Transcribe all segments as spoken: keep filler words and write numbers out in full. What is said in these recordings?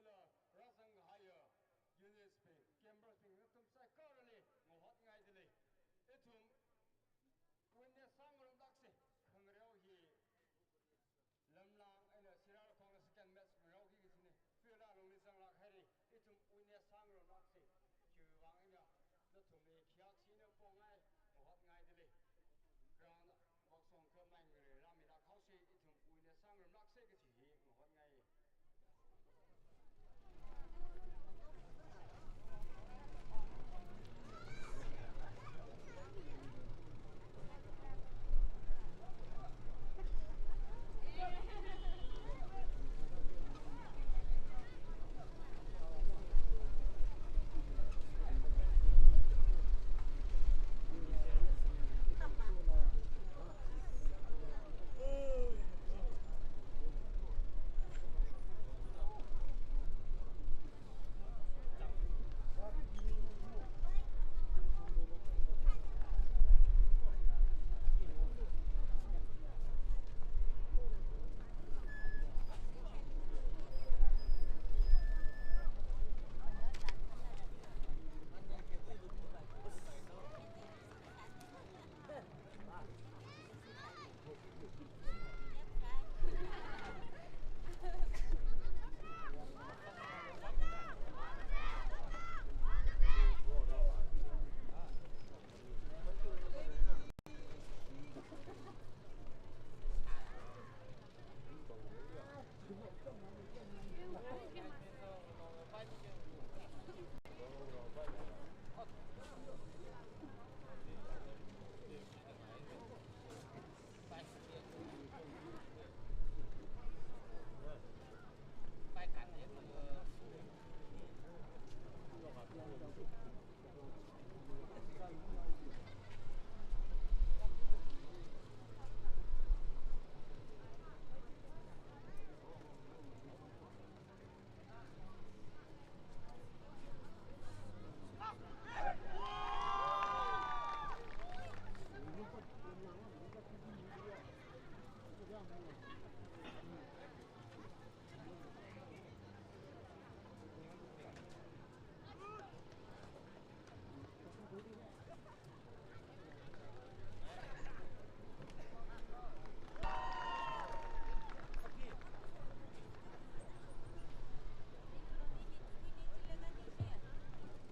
Rāzang kahaiya units bing, campers bing, nathum saikorali ngahotngaidalei. Ithum witness sāngarumlāksa, khangareo hi Lamlang eina Sirarakhongna second match ngarokki kajina. Field alungli zanglāk haira, ithum witness sāngarumlāksa. Chiwuivang eina nathumli khayākshi eina pongai, ngahotngaidalei. Ground vāshong khamei ngare rāmilāk haosa, ithum witness sāngarumlāksa kaji hi ngahotngai.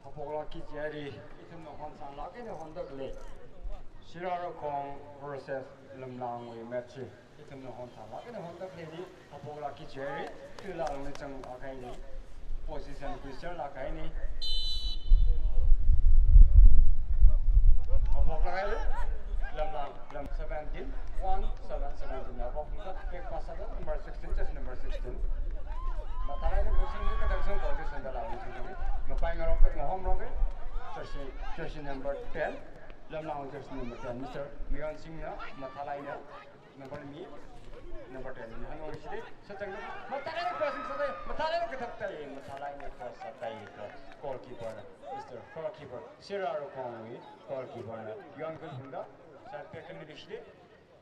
Haophok lākki jihaira, ithumna honsānglāk eina honda khalei Sirarakhong versus Lamlangwui match hi ithumna honsānglāk eina honda khaleina. Haophok lākki jihaira, field alungli zanglāk haina. Position khuiserlāk haina. Haophok lākhaira, Lamlang, Lam seventeen, one seven seventeen. Haophok lākhaira, back pass sāda number sixteen, jersey number sixteen. Mathālāk eina khuisangki, kathak kasang ball chi centre alungli zangki. Ngapai ngarok, ngahomrok, jersey, jersey number ten. Lamlang jersey number ten, Mister Mayonsingna mathālāk eina number mi, number ten mi hanungshida, sachang mathālāk eina crossing sādai, mathālāk eina kathak tai, mathālāk eina cross sādai, goalkeeper na, Mister Goalkeeper, Sirarakhongwui goalkeeper na yonkhui phungda, side back mi lishida,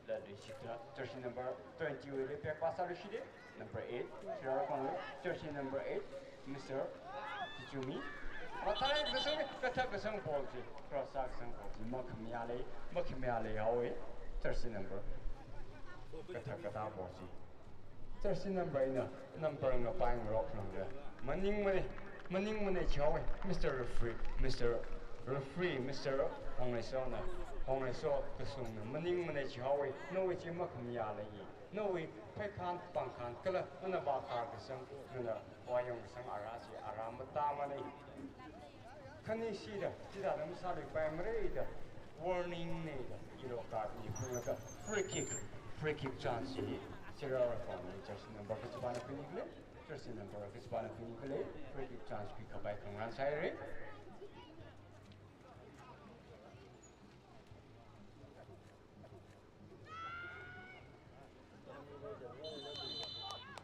ladu shikta, jersey number twenty wuili back pass sāluishida, number eight, Sirarakhongwui jersey number eight, Mister Chichumi. Mathālāk eina kasang, kathak kasang ball chi cross sā kasang ball chi makhamayālei, makhamayālei haowa, jersey number kathak katā ball chi. Jersey number eina number ngapai ngarok lāngda maningmana, maningmana jihaowa, Mister Referee, Mister Referee, Mister Hongreisona, Hongreiso kasungna maningmana jihaowa, nawui chi makhamayālei. Nawui pheikhān pāngkhān kala nana vākhar kasang, nana vāyong kasang ara chi ara matāmana. Khanishida, chithāda masāluipaimara da, warning na da, yellow card miphunglaga, free kick, free kick chance hi Sirarakhongwui jersey number kachipāna khuini khalei, jersey number kachipāna khuini khalei, free kick chance khuikhavai khangarān sāhaira.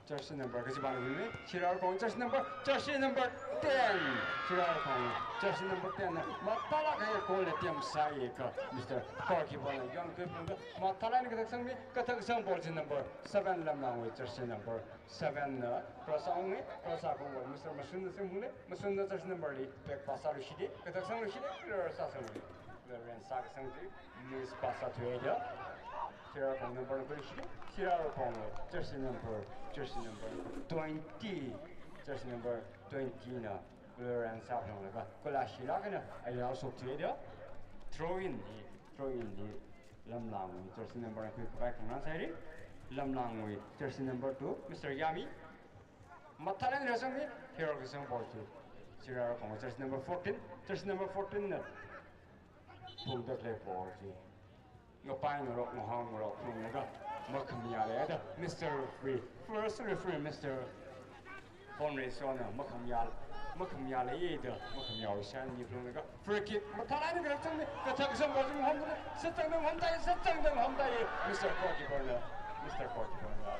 Jersey number kachipāna khuini, Sirarakhong jersey number, jersey number ten, Sirarakhong, jersey number ten na mathālāk eina goal attempt sāya kha Mister Goalkeeper na yonkhuiphunglaga, mathālāk eina kathak sangmi, kathak kasang ball chi number seven Lamlangwui jersey number seven na cross sāunga, cross sākhaung ball Mister Masunna singphunga, Masunna jersey number li back pass sāluishita, kathak sangluishita, clear sāsanga. Clearance sākasang chi miss pass sāthuida, Sirarakhong number na khuiluishita, Sirarakhong jersey number, jersey number twenty, jersey number twenty na clearance sāphanglaga, kula shilāk eina ayar shokthuida, throw in hi, throw in hi Lamlangwui jersey number na khuikhavai khangarān sāhaira, Lamlangwui jersey number two, Mister Yami. Mathālāk eina rāsangmi, hero kasang ball chi Sirarakhong jersey number fourteen, jersey number fourteen na phungda khalei ball chi ngapai ngarok, ngahao ngarok phunglaga makhamayāla da Mister Referee, first referee Mister Hon Reisona makhamayā, makhamayāla da makhamayāwui sign miphunglaga, free kick mathālāk eina kathak sangmi, kathak kasang ball chi ngahomda, sāchangda ngahomda, sāchangda ngahomda, Mister Goalkeeper na, Mister Goalkeeper na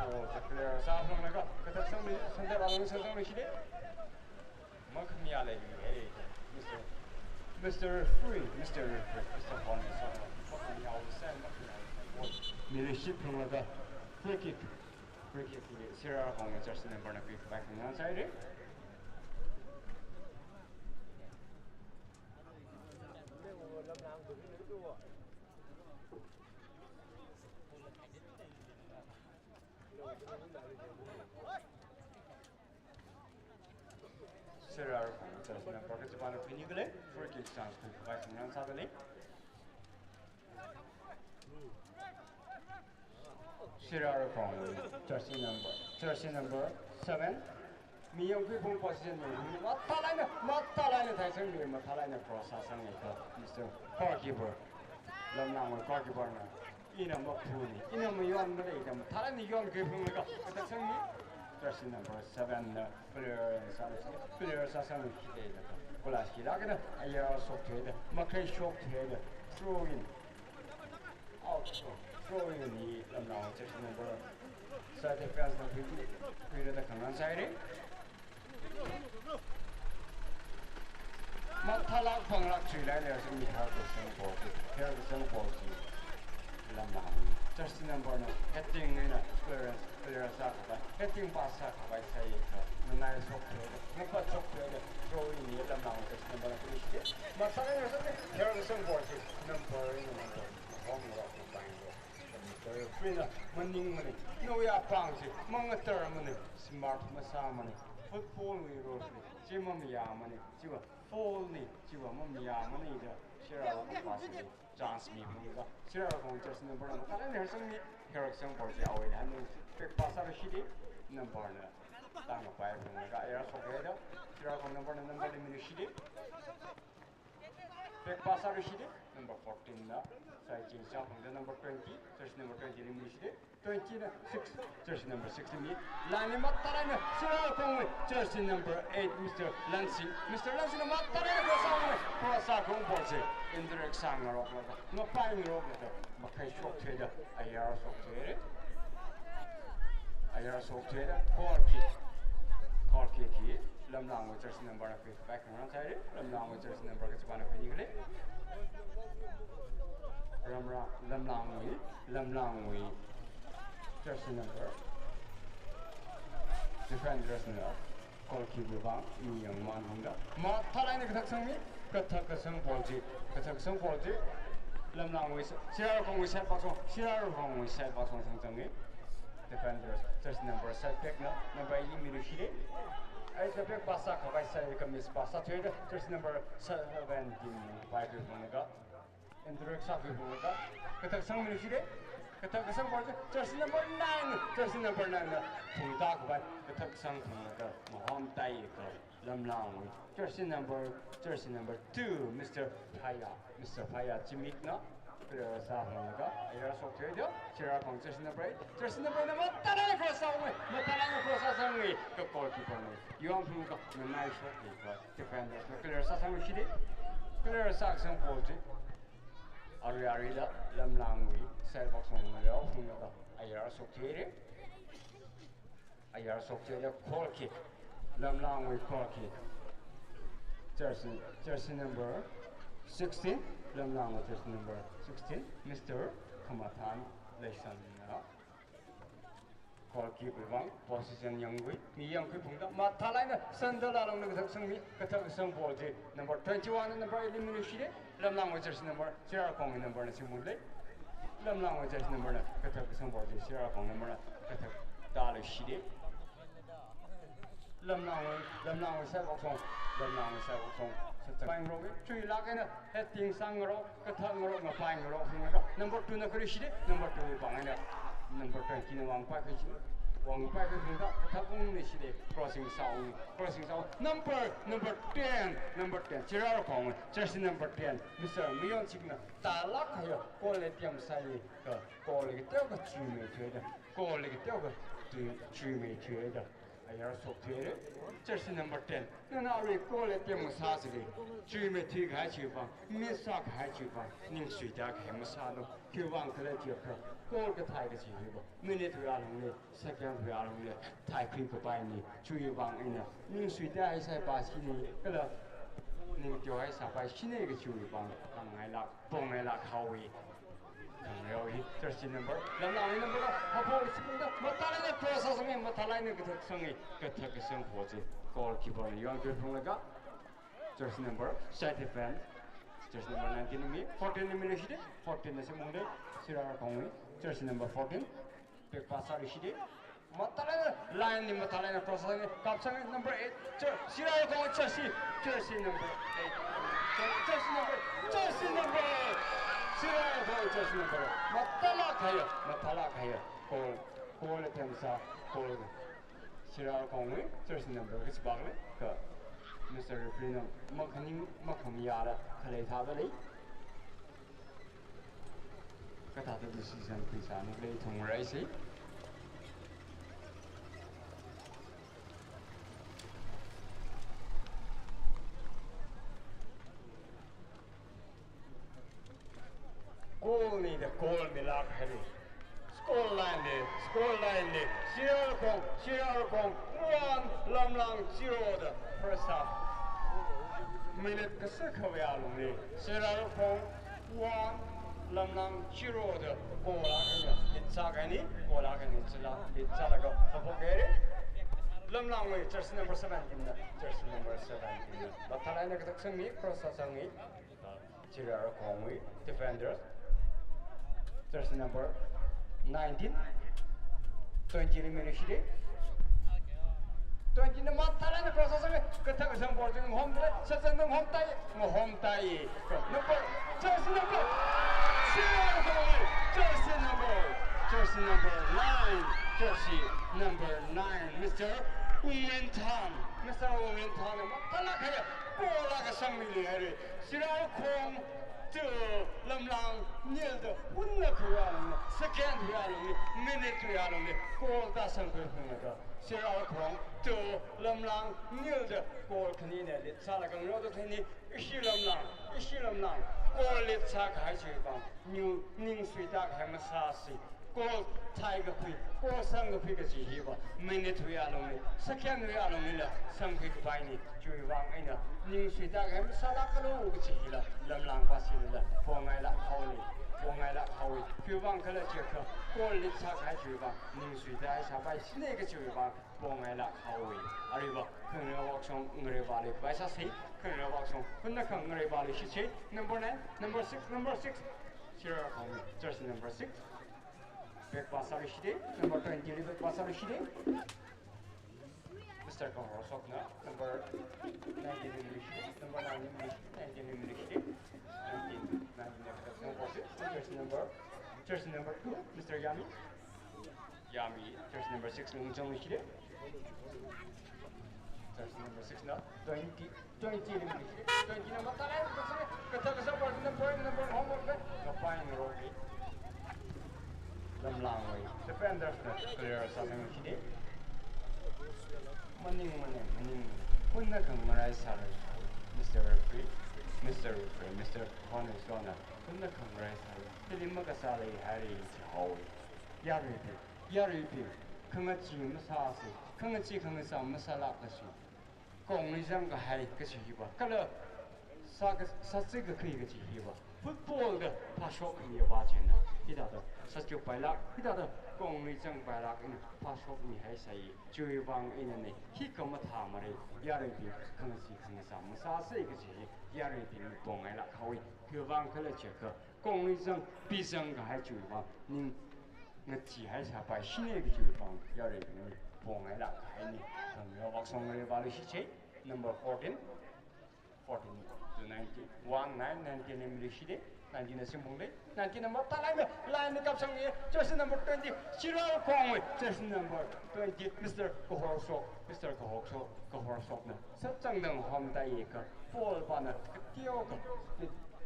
ball chi clear sāphunglaga, kathak sangmi, sāda ball sāchangluishita. Makhamayāla, eh, Mister, Mister Referee, Mister Referee, Mister Hon Reisona makhamayāwui sign, makhamayāwui sign ball miluishitphunglaga, free kick, free kick hi Sirarakhong jersey number na khuikhavai khangarān sāhaira. Sirarakhong jersey number kachipāna khuinikhala, free kick chance khuikhavai khangarān sādalei. Sirarakhong jersey number, jersey number seven. Mi yonkhuiphung position yonkhui, mathālāk eina, mathālāk eina thai sangmi, mathālāk eina cross sāsanga kha Mister Goalkeeper, Lamlangwui goalkeeper na, ina maphuni, ina mayonmana da mathālāk eina yonkhuiphunglaga, kathak sangmi, jersey number seven na clear sā, clear sāsangkhuida, kula shilāk eina ayar shokthuida, makhai shokthuida, throw in. Out, throw in hi Lamlangwui jersey number, side defense na khui, khuira da khangarān sāhaira. Mathālāk pānglāk chuilāk eina rāsangmi, hero kasang ball chi, hero kasang ball chi Lamlangwui jersey number na heading eina clearance, clear sākhavai, heading pass sākhavai sāya kha nganai shokthuida, ngapat shokthuida, throw in hi Lamlangwui jersey number na khuiluishita. Mathālāk eina rāsangmi, hero kasang ball chi number eina number, ngahom ngarok, ngapai ngarok. Referee na maningmana, nawui apāng chi mangatarmana, smart masāmana, football wui rules li chi mamayāmana, chiva foul na, chiva mamayāmana da Sirarakhong pass li chance miphunglaga, Sirarakhong jersey number na mathālāk eina rāsangmi, hero kasang ball chi awui eina back pass sāluishita, number na tangkapaiphunglaga ayar shokhaida, Sirarakhong number na number li miluishita. Back pass sāluishita, number fourteen na side change sāphungda, number twenty, jersey number twenty li miluishita, twenty na six, jersey number six li mi. Line li mathālāk eina Sirarakhongwui jersey number eight, Mister Lansing. Mister Lansing na mathālāk eina cross sāunga, cross sākhaung ball chi interact sāngaroklaga, ngapai ngaroklaga, makhai shokthuida, ayar shokthuira. Ayar shokthuida, goal kick. Goal kick hi Lamlangwui jersey number na khuikhavai khangarān sāhaira, Lamlangwui jersey number kachipāna khuinikhala. Ramra, Lamlangwui, Lamlangwui jersey number. Defenders na goalkeeper vang mi yangman hungda, mathālāk eina kathak sangmi, kathak kasang ball chi, kathak kasang ball chi Lamlangwui, Sirarakhongwui side vāshong, Sirarakhongwui side vāshong sangchanga. Defenders, jersey number side back na, number eight li miluishita. Eight na back pass sākhavai sāya kha miss pass sāthuida, jersey number seventeen na paiphunglaga, interact sākhuiphunglaga, kathak sangmiluishita. Kathak kasang ball chi jersey number nine, jersey number nine na phungtākhavai, kathak sangphunglaga, ngahomtāya kha Lamlangwui jersey number, jersey number two, Mister Phaya, Mister Phaya Zimik na clear sāphunglaga, ayar shokthuida, Sirarakhong jersey number eight, jersey number eight na mathālāk eina cross sāunga, mathālāk eina cross sāsanga kha goalkeeper na yonphunglaga, nganai shokhaida, defenders na clear sāsangluishita. Clear sākasang ball chi arui aruila Lamlangwui side vāshong ngaleophunglaga, ayar shokthuira. Ayar shokthuida, goal kick. Lamlangwui goal kick. Jersey, jersey number sixteen. Lamlangwui jersey number sixteen, Mister Khamathan Leisangna. Goal kick wui vang position yangkhui, mi yangkhui phungda, mathālāk eina centre alungli kathak sangmi, kathak kasang ball chi number twenty-one, number eight li miluishitda, Lamlangwui jersey number, Sirarakhongwui number na shimkhurda. Lamlangwui jersey number na kathak kasang ball chi, Sirarakhong number na kathak tāluishitda. Lamlangwui, Lamlangwui side wokshong, Lamlangwui side wokshong. Sachang pai ngarok, chuilāk eina, heading sāngarok, kathak ngarok, ngapai ngarok, hing ngarok. Number two na khuishitda, number two wui pāng eina. Number twenty na vāngpai khuishi, vāngpai khuishitda, kathak ungluishitda, crossing sāung, crossing sāung. Number, number ten, number ten, Sirarakhong, jersey number ten, Mister Mayonchikna, tālāk kahaiya, goal li attempt sāi, ka, goal li kateokha chuimeithuida, goal li kateokha chui, chuimeithuida. Ayar shokthura, jersey number ten. Nana arui goal li attempt masāsāli, chuimeithui kahai chiwui vang, miss sākahai chiwui vang, ningsuida kahai masālu. Khiwui vang khala jiakha, goal kathai kachi hiva, minute wui alungli, second wui alungli, thaikhui kapaina, chiwui vang eina, ningsuida haisāpaishina, kala, ningteo haisāpaishina kachiwui vang, khangailāk, pongailāk haowa. Khangareo hi, jersey number, Lamlangwui number la, hapo sipungda, mathālāk eina cross sāsanga, mathālāk eina kathak sanga, kathak kasang ball chi, goalkeeper na yangkhui phunglaga, jersey number, side defense, jersey number nineteen mi, fourteen mi miluishitda, fourteen na shimkhurda, Sirarakhongwui, jersey number fourteen, back pass sāluishitda, mathālāk eina, line li mathālāk eina cross sāsanga, kapsanga, number eight, jer-, Sirarakhong jersey, jersey number eight. Jer-, jersey number, jersey number eight. Sirarakhong jersey number eight. Mathālāk kahaiya, mathālāk kahaiya. Goal, goal attempt sā, goal. Sirarakhongwui jersey number kachipākli, ka Mister Referee na makhaning, makhamayāla khalei thāda lei. Kathāda decision khuisāna khalei thumraisa. Goal nida, goal milāk haira. Score line li, score line li, Sirarakhong, Sirarakhong one, Lamlang zero da first half. Minute kasā khavai alungli, Sirarakhong one, Lamlang zero da goal akha eina lead sākahaina, goal akha eina chila, lead sālaga haophok haira. Lamlangwui jersey number seventeen na, jersey number seventeen na. Mathālāk eina kathak sangmi, cross sāsangmi. Sirarakhongwui defender, jersey number nineteen, twenty li miluishitda. Twenty na mathālāk eina cross sāsanga, kathak kasang ball chi ngahomda, sachang ngahomtai, ngahomtai. Number, jersey number, Sirarakhongwui, jersey number, jersey number nine, jersey number nine, Mister Wungwinthan, Mister Wungwinthan na mathālāk kahaiya goal akha sangmili haira. Sirarakhong two, Lamlang nil da, hunna khuiya alungli, second wui alungli, minute wui alungli, goal tāsangkhui phunglaga, Sirarakhong two, Lamlang nil da, goal khani eina lead sālaga ngareoda khani, ishi Lamlang, ishi Lamlang, goal lead sākahai chiwui vang, ning, ningsuida kahai masāsa. Goal thaikakhui, goal sangkakhui kachi hiva, minute wui alungli, second wui alunglila sangkhui kapaina, chiwui vang eina, ningsuida kahai masālākalu kachi hila, Lamlang vāshilala, pongailāk haowa, pongailāk haowa, khiwui vang khala jiakha, goal lead sākahai chiwui vang, ningsuida haisāpaishina kachiwui vang, pongailāk haowa. Aruiva, khangareo vāshong ngareivāli paisāsa, khangareo vāshong, hunna khangarei vāli shitsa, number nine, number six, number six, Sirarakhong, jersey number six. Back pass sāluishitda, number twenty li back pass sāluishitda. Mister Kangro Sokna, number nineteen li miluishitda, number nine li miluishitda, nineteen li miluishitda, nineteen, nineteen, number six, jersey number, jersey number two, Mister Yami. Yami, jersey number six li ungzangluishitda. Jersey number six na twenty, twenty li miluishitda. Twenty na mathālāk eina kathak kasang ball chi number, number homework le. Ngapai ngarokli. Lamlangwui defenders na clear sāsangluishitda. Maning, maning, maning, maning. Hunna khangarai sāra. Mister Referee, Mister Referee, Mister Hon is gonna. Hunna khangarai sāra. Hili makasā leihaira jihaowa. Yaruibing, yaruibing, khangachee masāsa, khangachee khangacham masālāklasu. Kongluizang kahai kachi hiva, kala sā ka, sāchi kakhui kachi hiva, football da phāshok miya va china, hithāda sāchipailāk, hithāda kongluizangpailāk eina phāshok mihaisai. Chiwui vang einana hi khamathā mara, yaruibing khangachee khangacham masāsa kachi hi yaruibing pongailāk haowa. Khiwui vang khala jiakha, kongluizang, pizang kahai chiwui vang, ning ngacheehaisāpaishina kachiwui vang yaruibing pongailāk haina. Khamyo vak song re valu shichei, number fourteen, fourteen to nineteen, one nine, nineteen ni milu shide, nineteen na simphungde, nineteen number talai na, line ni kapsang ni, jersey number twenty, Chiral Kongwui, jersey number twenty, Mister Kahorshok, Mister Kahorshok, Kahorshok na sāchangdang hom tai ka, foul pana, kateo ka,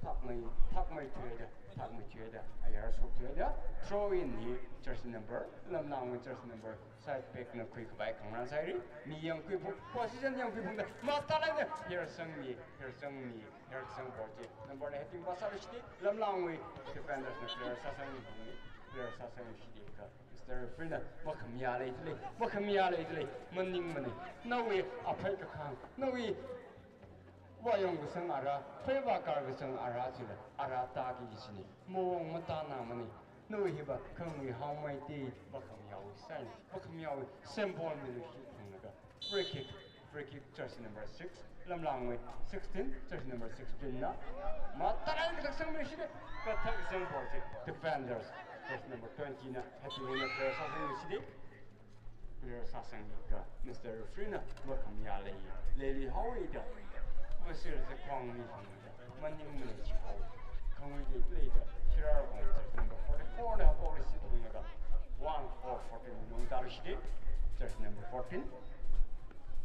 thakmei, thakmei thuida, thakmei thuida, ayar shok thuida, throw in hi, jersey number, Lamlangwui jersey number, side back na khuikhavai khangarān sāhaira, mi yangkhuiphung, position yangkhuiphungda, matalai na, Hersangmi, Hersangmi, Hersang ball chi, number na heading va sālu shide, Lamlangwui, defenders na player sāsangmi, player sāsangmi shide ka, Mister Referee na, makhamayā leidalei, makhamayā leidalei, maningmana, nawui aphei kakhang, nawui vāyong kasang ara, phei vākar kasang ara chila, ara tāki kachina, mawong matānāmana, nawui hiva khangui haomeida, makhamayāwui sign, makhamayāwui symbol milu shitphunglaga, free kick, free kick, jersey number six, Lamlangwui sixteen, jersey number sixteen na, matalai kathak sangmi shide, kathak sangpo chi, defenders, jersey number twenty na, happy winner player sāsangmi shide, player sāsangmi ka, Mister Referee na, makhamayā lei, leili haowa da, masir se khongmi hangda, maningmana chi hao, khangui leida, Chiral Kong, jersey number forty-four na, haophokli shitphunglaga, one four fourteen, nung tālu shide, jersey number fourteen,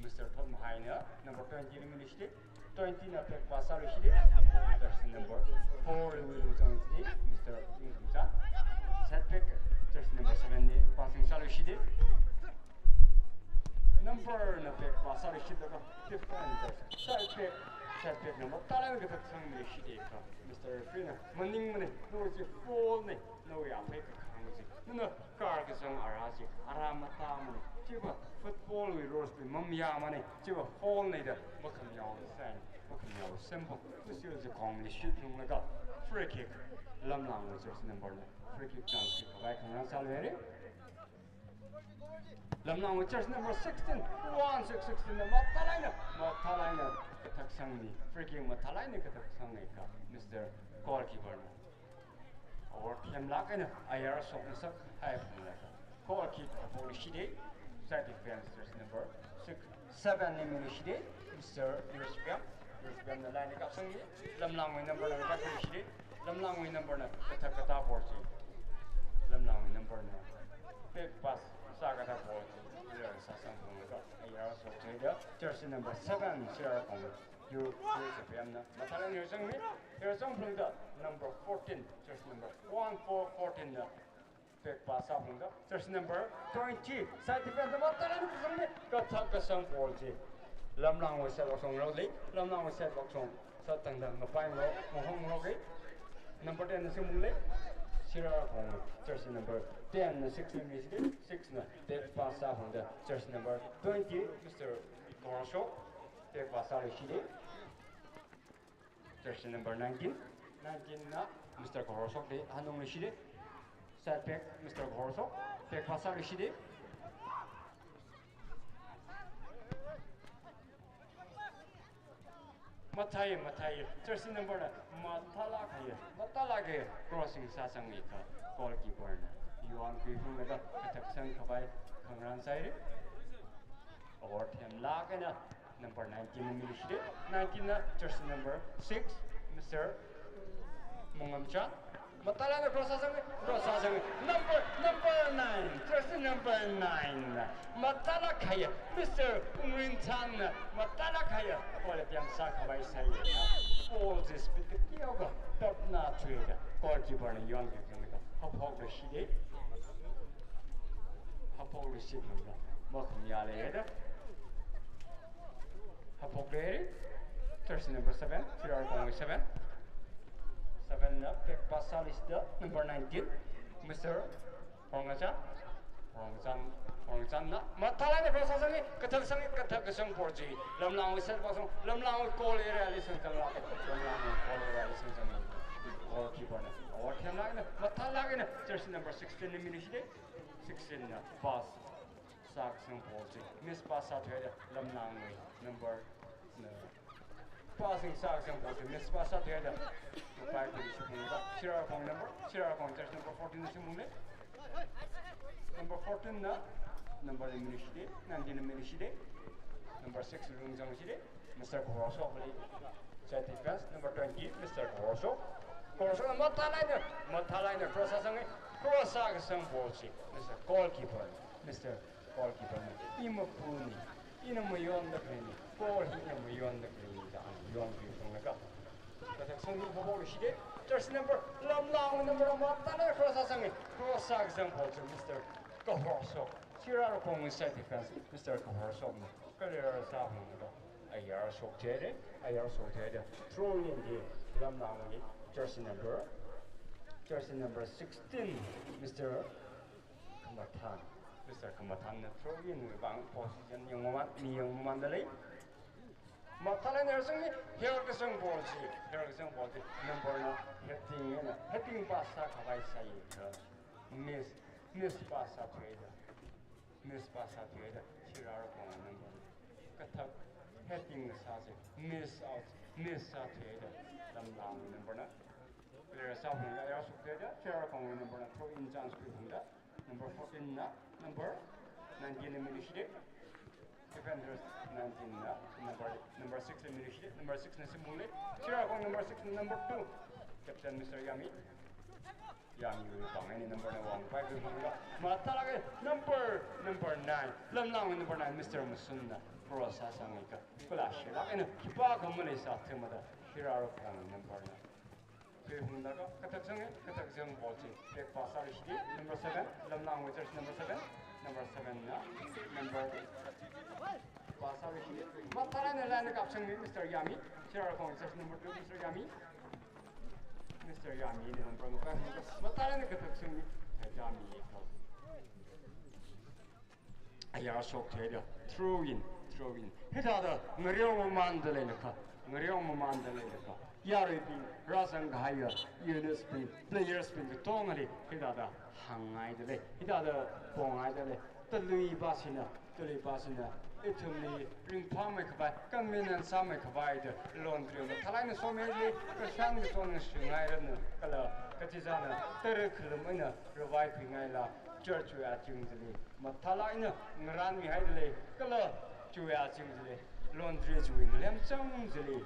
Mister Thotmahai na, number twenty ni milu shide, twenty na back pass sālu shide, jersey number four ni milu chang shide, Mister Wingthumchan, set back, jersey number seven ni passing sālu shide, number na back pass sālu shide ka, defender, set back, set back number talai kathak sangmi shide ka, Mister Referee na, maningmana, nawui chi foul na, nawui aphei kakhang chi, nana kar kasang ara chi, ara matāmana, chiva football wui rules li mamayāmana, chiva foul na da, makhamayāwui sign, makhamayāwui symbol, masir se khongli shitphunglaga, free kick, Lamlangwui jersey number na, free kick chance khuikhavai khangarān sālu haira. Lamlangwui jersey number sixteen, one six sixteen na matalai na, matalai na kathak sangmi, free kick matalai na kathak sangmi ka, Mister Goalkeeper na. Over themlāk eina ayar shokngasak haiphunglaga, goal kick haophokli shide, side defense, jersey number six, seven ni milu shide, Mister Yusbiam, Yusbiam na line ni kapsangmi, Lamlangwui number na kathak shide, Lamlangwui number na kathak katā ball chi, Lamlangwui number na back pass sākatā ball chi, player sāsangphunglaga, ayar shok thuida, jersey number seven, Chiral Kong, Yu, Yusbiam na, matalai Hersangmi, Hersangphungda, number fourteen, jersey number one four fourteen na, back pass sāphungda, jersey number twenty, side defender matalai kasangmi, kathak kasang ball chi, Lamlangwui side vak shong rao lei, Lamlangwui side vak shong, sātangda mapai lo, mahong lo ke, number ten na simphung lei, Chiral Kong, jersey number ten na six ni shide, six na, back pass sāphungda, jersey number twenty, Mister Kahorshok, back pass sālu shide. Jersey number nineteen. Nineteen na Mister Kahorshok de hanungli shide. Side back Mister Kahorshok. Back pass sālu shide. Mathai, mathai. Jersey number na matalāk kahai. Matalāk kahai. Crossing sāsangmi ka. Goalkeeper na yuan khuiphunglaga kathak sangkhavai khangarān sāhaira. Over themlāk eina number nineteen na milu shide. Nineteen na jersey number six, Mister Mungamchan. Matalāk eina cross sāsangmi, cross sāsangmi. Number, number nine, jersey number nine. Matalāk kahai, Mister Ungrinchan. Matalāk kahai. Goal attempt sākhavai sāhaira. Ball chi speed kateokha, tapna thuida, goalkeeper na yuan khuiphunglaga haophokli shide. Haophokli shitphunglaga, makhamayā leida. Haophokli, jersey number seven, Chiral Kongwui seven. Seven na back pass sālu shida, number nineteen, Mister Horngachan. Wangchan, Wangchanna, mathālāk eina cross sāsanga, kathak sanga, kathak kasang ball chi, Lamlangwui set box sung, Lamlangwui goal area li sangchanglāka, Lamlangwui goal area li sangchanglāka, goalkeeper na, over themlāk eina, mathālāk eina, jersey number sixteen na mili shida, sixteen na pass sākasang ball chi, miss pass sāthuida, Lamlangwui number na, passing sākasang ball chi, miss pass sāthuida, pai kuli shipung da, Shirarakhong number, Shirarakhong jersey number fourteen na shimungna, number fourteen na, number na mili shida, nineteen na mili shida, number six Lungzang shida, Mister Kahorsopli side defense, number twenty, Mister Kahorsop. Kahorsopna mathālāk eina, mathālāk eina cross sāsanga, cross sākasang ball chi, Mister Goalkeeper, Mister Goalkeeper na, i mapuni, ina mayonda khaleina, goal hi ina mayonda khaleina da, ana yonpi sunglaga. Kathak sangli ball shida, jersey number, Lamlangwui number mathālāk eina cross sāsanga, cross sākasang ball chi, Mister Kahorsop. Shirarakhongwui side defense, Mister Kahorsopna clear sāhunglaga, ayar shoktheida, ayar shoktheida, throw in di, Lamlangwui jersey number, jersey number sixteen, Mister Khamathan. Mister Khamathanna throw in wui vang position yangmaman, mi yangmamanda lei. Mathālāk eina sangli, hel kasang ball chi, hel kasang ball chi, number na, heading na, heading pass sākhavai sāi kha, miss, miss pass sāthuida, miss pass sāthuida, Shirarakhong number na, kathak heading na sā chi, miss out, miss sāthuida, Lamlang number na, player sāhungda, ayar shoktheida, Shirarakhong number na, throw in chance khuihungda, number fourteen na, number nineteen na mili shida. Defenders nineteen na, number, number six na mili shida, number six na shimungna, Shirarakhong number six na, number two, captain Mister Yami. Yamiwui vang eina number na wangpai khuihunglaga, mathālāk eina number, number nine, Lamlangwui number nine, Mister Masunna cross sāsanga kha, kala shilāk eina khipākha maleisā thumada, Shirarakhong number na khuihunglaga, kathak sanga, kathak sanga ball chi, back pass sāluishida, number seven, Lamlangwui jersey number seven, number seven na, number pass sāluishida, mathālāk eina line kapsangmi Mister Yami, Shirarakhong jersey number two, Mister Yami, Mister Yamina number ngapai, mathālāk eina kathak sangmi, Yami kha. Ayar shoktheida, throw in, throw in. Hithāda ngareo mamanda leilakha, ngareo mamanda leilakha, yaruibing, rāzang kahaiya units bing, players bing katongali hithāda hāngngaida lei, hithāda pongngaida lei. Talui pāshina, talui pāshina, ithumli ringphāmei khavai, convenience sāmei khavai da, laundry mathālāk eina somhaili, kashan kachon shingairanu, kala kachizana tara khalum eina ravai khuingaila, church wui azing chili mathālāk eina ngarānmihaida lei, kala chiwui azing chili, laundry chiwui ngalem chang chili,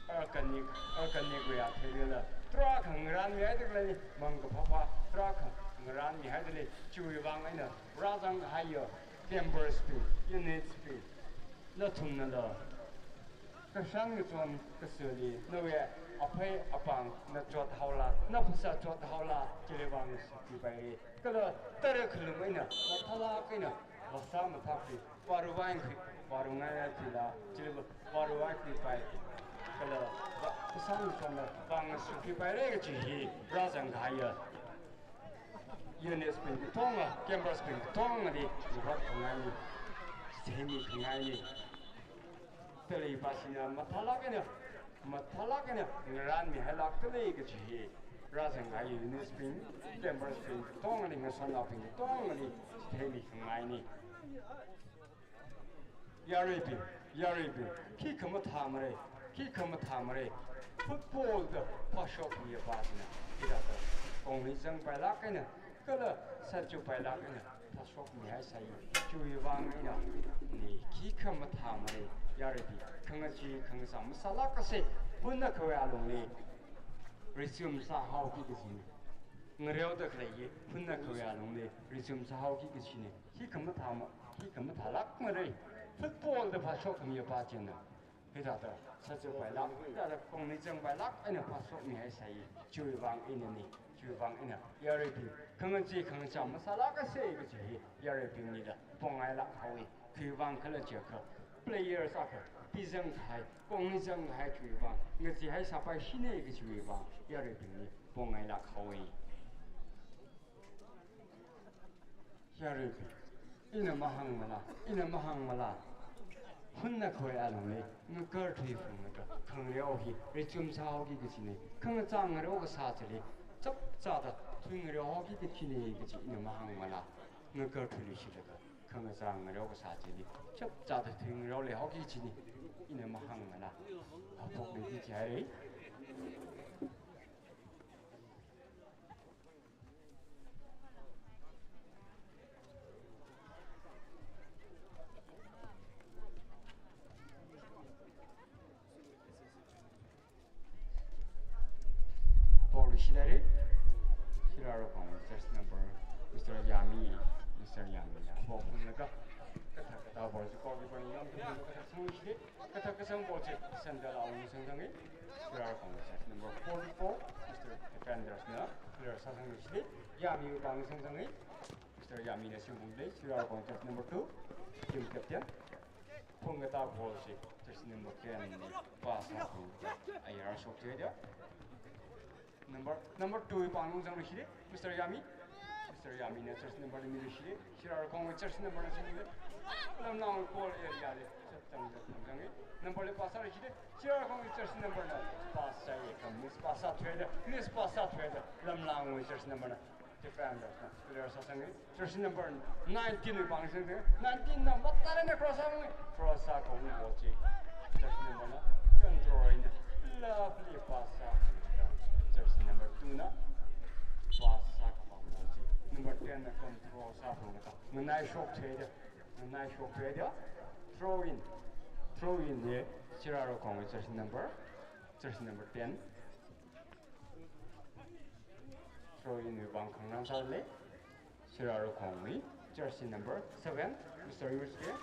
organic, organic wui athei lila, tarākha ngarānmihaida khalei, mang kaphāphā tarākha ngarānmihaida lei. Chiwui vang eina rāzang kahaiya members bing, units bing, nathumnala kashan kachon kasāli, nawui aphei apāng na chothaola, na phasā chothaola, chili vang sākhuipaira. Kala tara khalum eina mathālāk eina vāsā mathākhui, vāruvai khui, vārungai khuila, chili vāruvai khuipai. Kala va-, kashan kachonla vang sākhuipaira kachi hi rāzang kahaiya units bing katonga, members bing katongali, luhot khangaini, semi khangaini. Talui pāshina mathālāk eina, mathālāk eina ngarānmihailākda lei kachi hi rāzang kahai units bing, members bing katongali, ngasotnaobing katongali, semi khangaini. Yaruibing, yaruibing, khikha mathāmara, khikha mathāmara. Football da phāshokmiya pā china, hithāda kongli zangpailāk eina, kala sāchupailāk eina phāshokmihai sāi. Chiwui vang eina, ni khikha mathāmara, yaruibing, khangachee khangacham masālākasei, phunna khavai alungli resume sāhaoki kachina. Ngareoda khalei hi phunna khavai alungli resume sāhaoki kachina. Khikha mathāma, khikha mathālākmara. Football da phāshokmiya pā china, hithāda sāchupailāk, hithāda kongli zangpailāk eina phāshokmihai sāi. Chiwui vang einani, chiwui vang eina yaruibing, khangachee khangacham masālākasei kachi hi yaruibinglila pongngailāk haowa. Khiwui vang khala jiakha, players akha pizang kahai, kongli zang kahai chiwui vang ngacheehai sāpaishina kachiwui vang yaruibingli pongngailāk haowa. Yaruibing, Ina mahāngmala, ina mahāngmala. Hunna khoi alungli, ngakarthui phunglaga, khangareo hi, richum sāhaoki kachina, khangachang ngareo kasā chili, chapchāda, thuingareo haoki kachina kachi ina mahāngmala, ngakarthuiluishilaga, khangachang ngareo kasā chili, chapchāda thuingareo leihaoki kachina, ina mahāngmala, haophokluiki jihaira. Paul Shilari, Shirarokong, jersey number, Mister Yami, Mister Yami, ya, Paul Punlaga, kata kata Paul, Paul, Paul, Paul, Paul, Paul, Paul, Kathak kasang ball chi, Sandal Awung sangsangi, Shirarokong, jersey number forty-four, Mister Defenders na, player sāsangluishili, Yami Upang sangsangi, Mister Yami na shimphungli, Shirarokong, jersey number two, team captain, phungkata ball chi, jersey number ten, pass sāphungkata, ayar shoktheida. Number, number two pāng lungzangluishili, Mister Yami. Mister Yami na jersey number li miluishili, Shirarokong jersey number na shimli. Lamlang goal area li, chapchang chapchang chang. Number li pass sāluishili, Shirarokong jersey number na pass sāya, miss pass sāthuida, miss pass sāthuida, Lamlang jersey number na defender na player sāsangi. Jersey number nineteen wui pāng sāsangda, nineteen na mathālāk eina cross sāngai. Cross sākahai ball chi, jersey number na control eina lovely pass sā. Jersey number two na pass sākahai ball chi, number ten na control sāphungkata, nganai shoktheida, nganai shoktheida. Throw in, throw in hi Shirarokong jersey number, jersey number ten. Throw in wui vang khangarān sālei. Shirarokong wui jersey number seven, Mister Yusuf.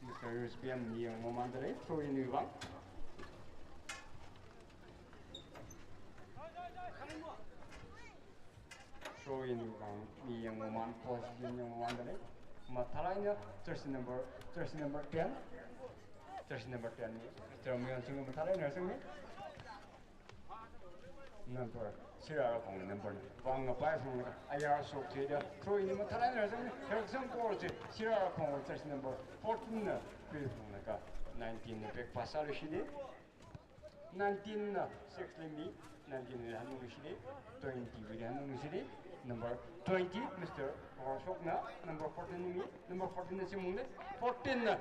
Mister Yusuf mi yangmamāndalei. Throw in wui vang. Throw in wui vang mi yangmamān, position yangmamāndalei. Mathālāk eina jersey number, jersey number ten. Jersey number ten ni Mister Mayon Singh mathālāk eina sangmi. Number, Shirarokong number ni vang ngapai phunglaga, ayar shoktheida, throw in mathālāk eina sangmi, herksang ball chi, Shirarokong jersey number fourteen na pui phunglaga, nineteen na back pass sāluishili. Nineteen na six li mi, nineteen li hanungluishili, twenty li hanungluishili, number twenty, Mister Roshok na, number fourteen li mi, number fourteen na shimungli, fourteen na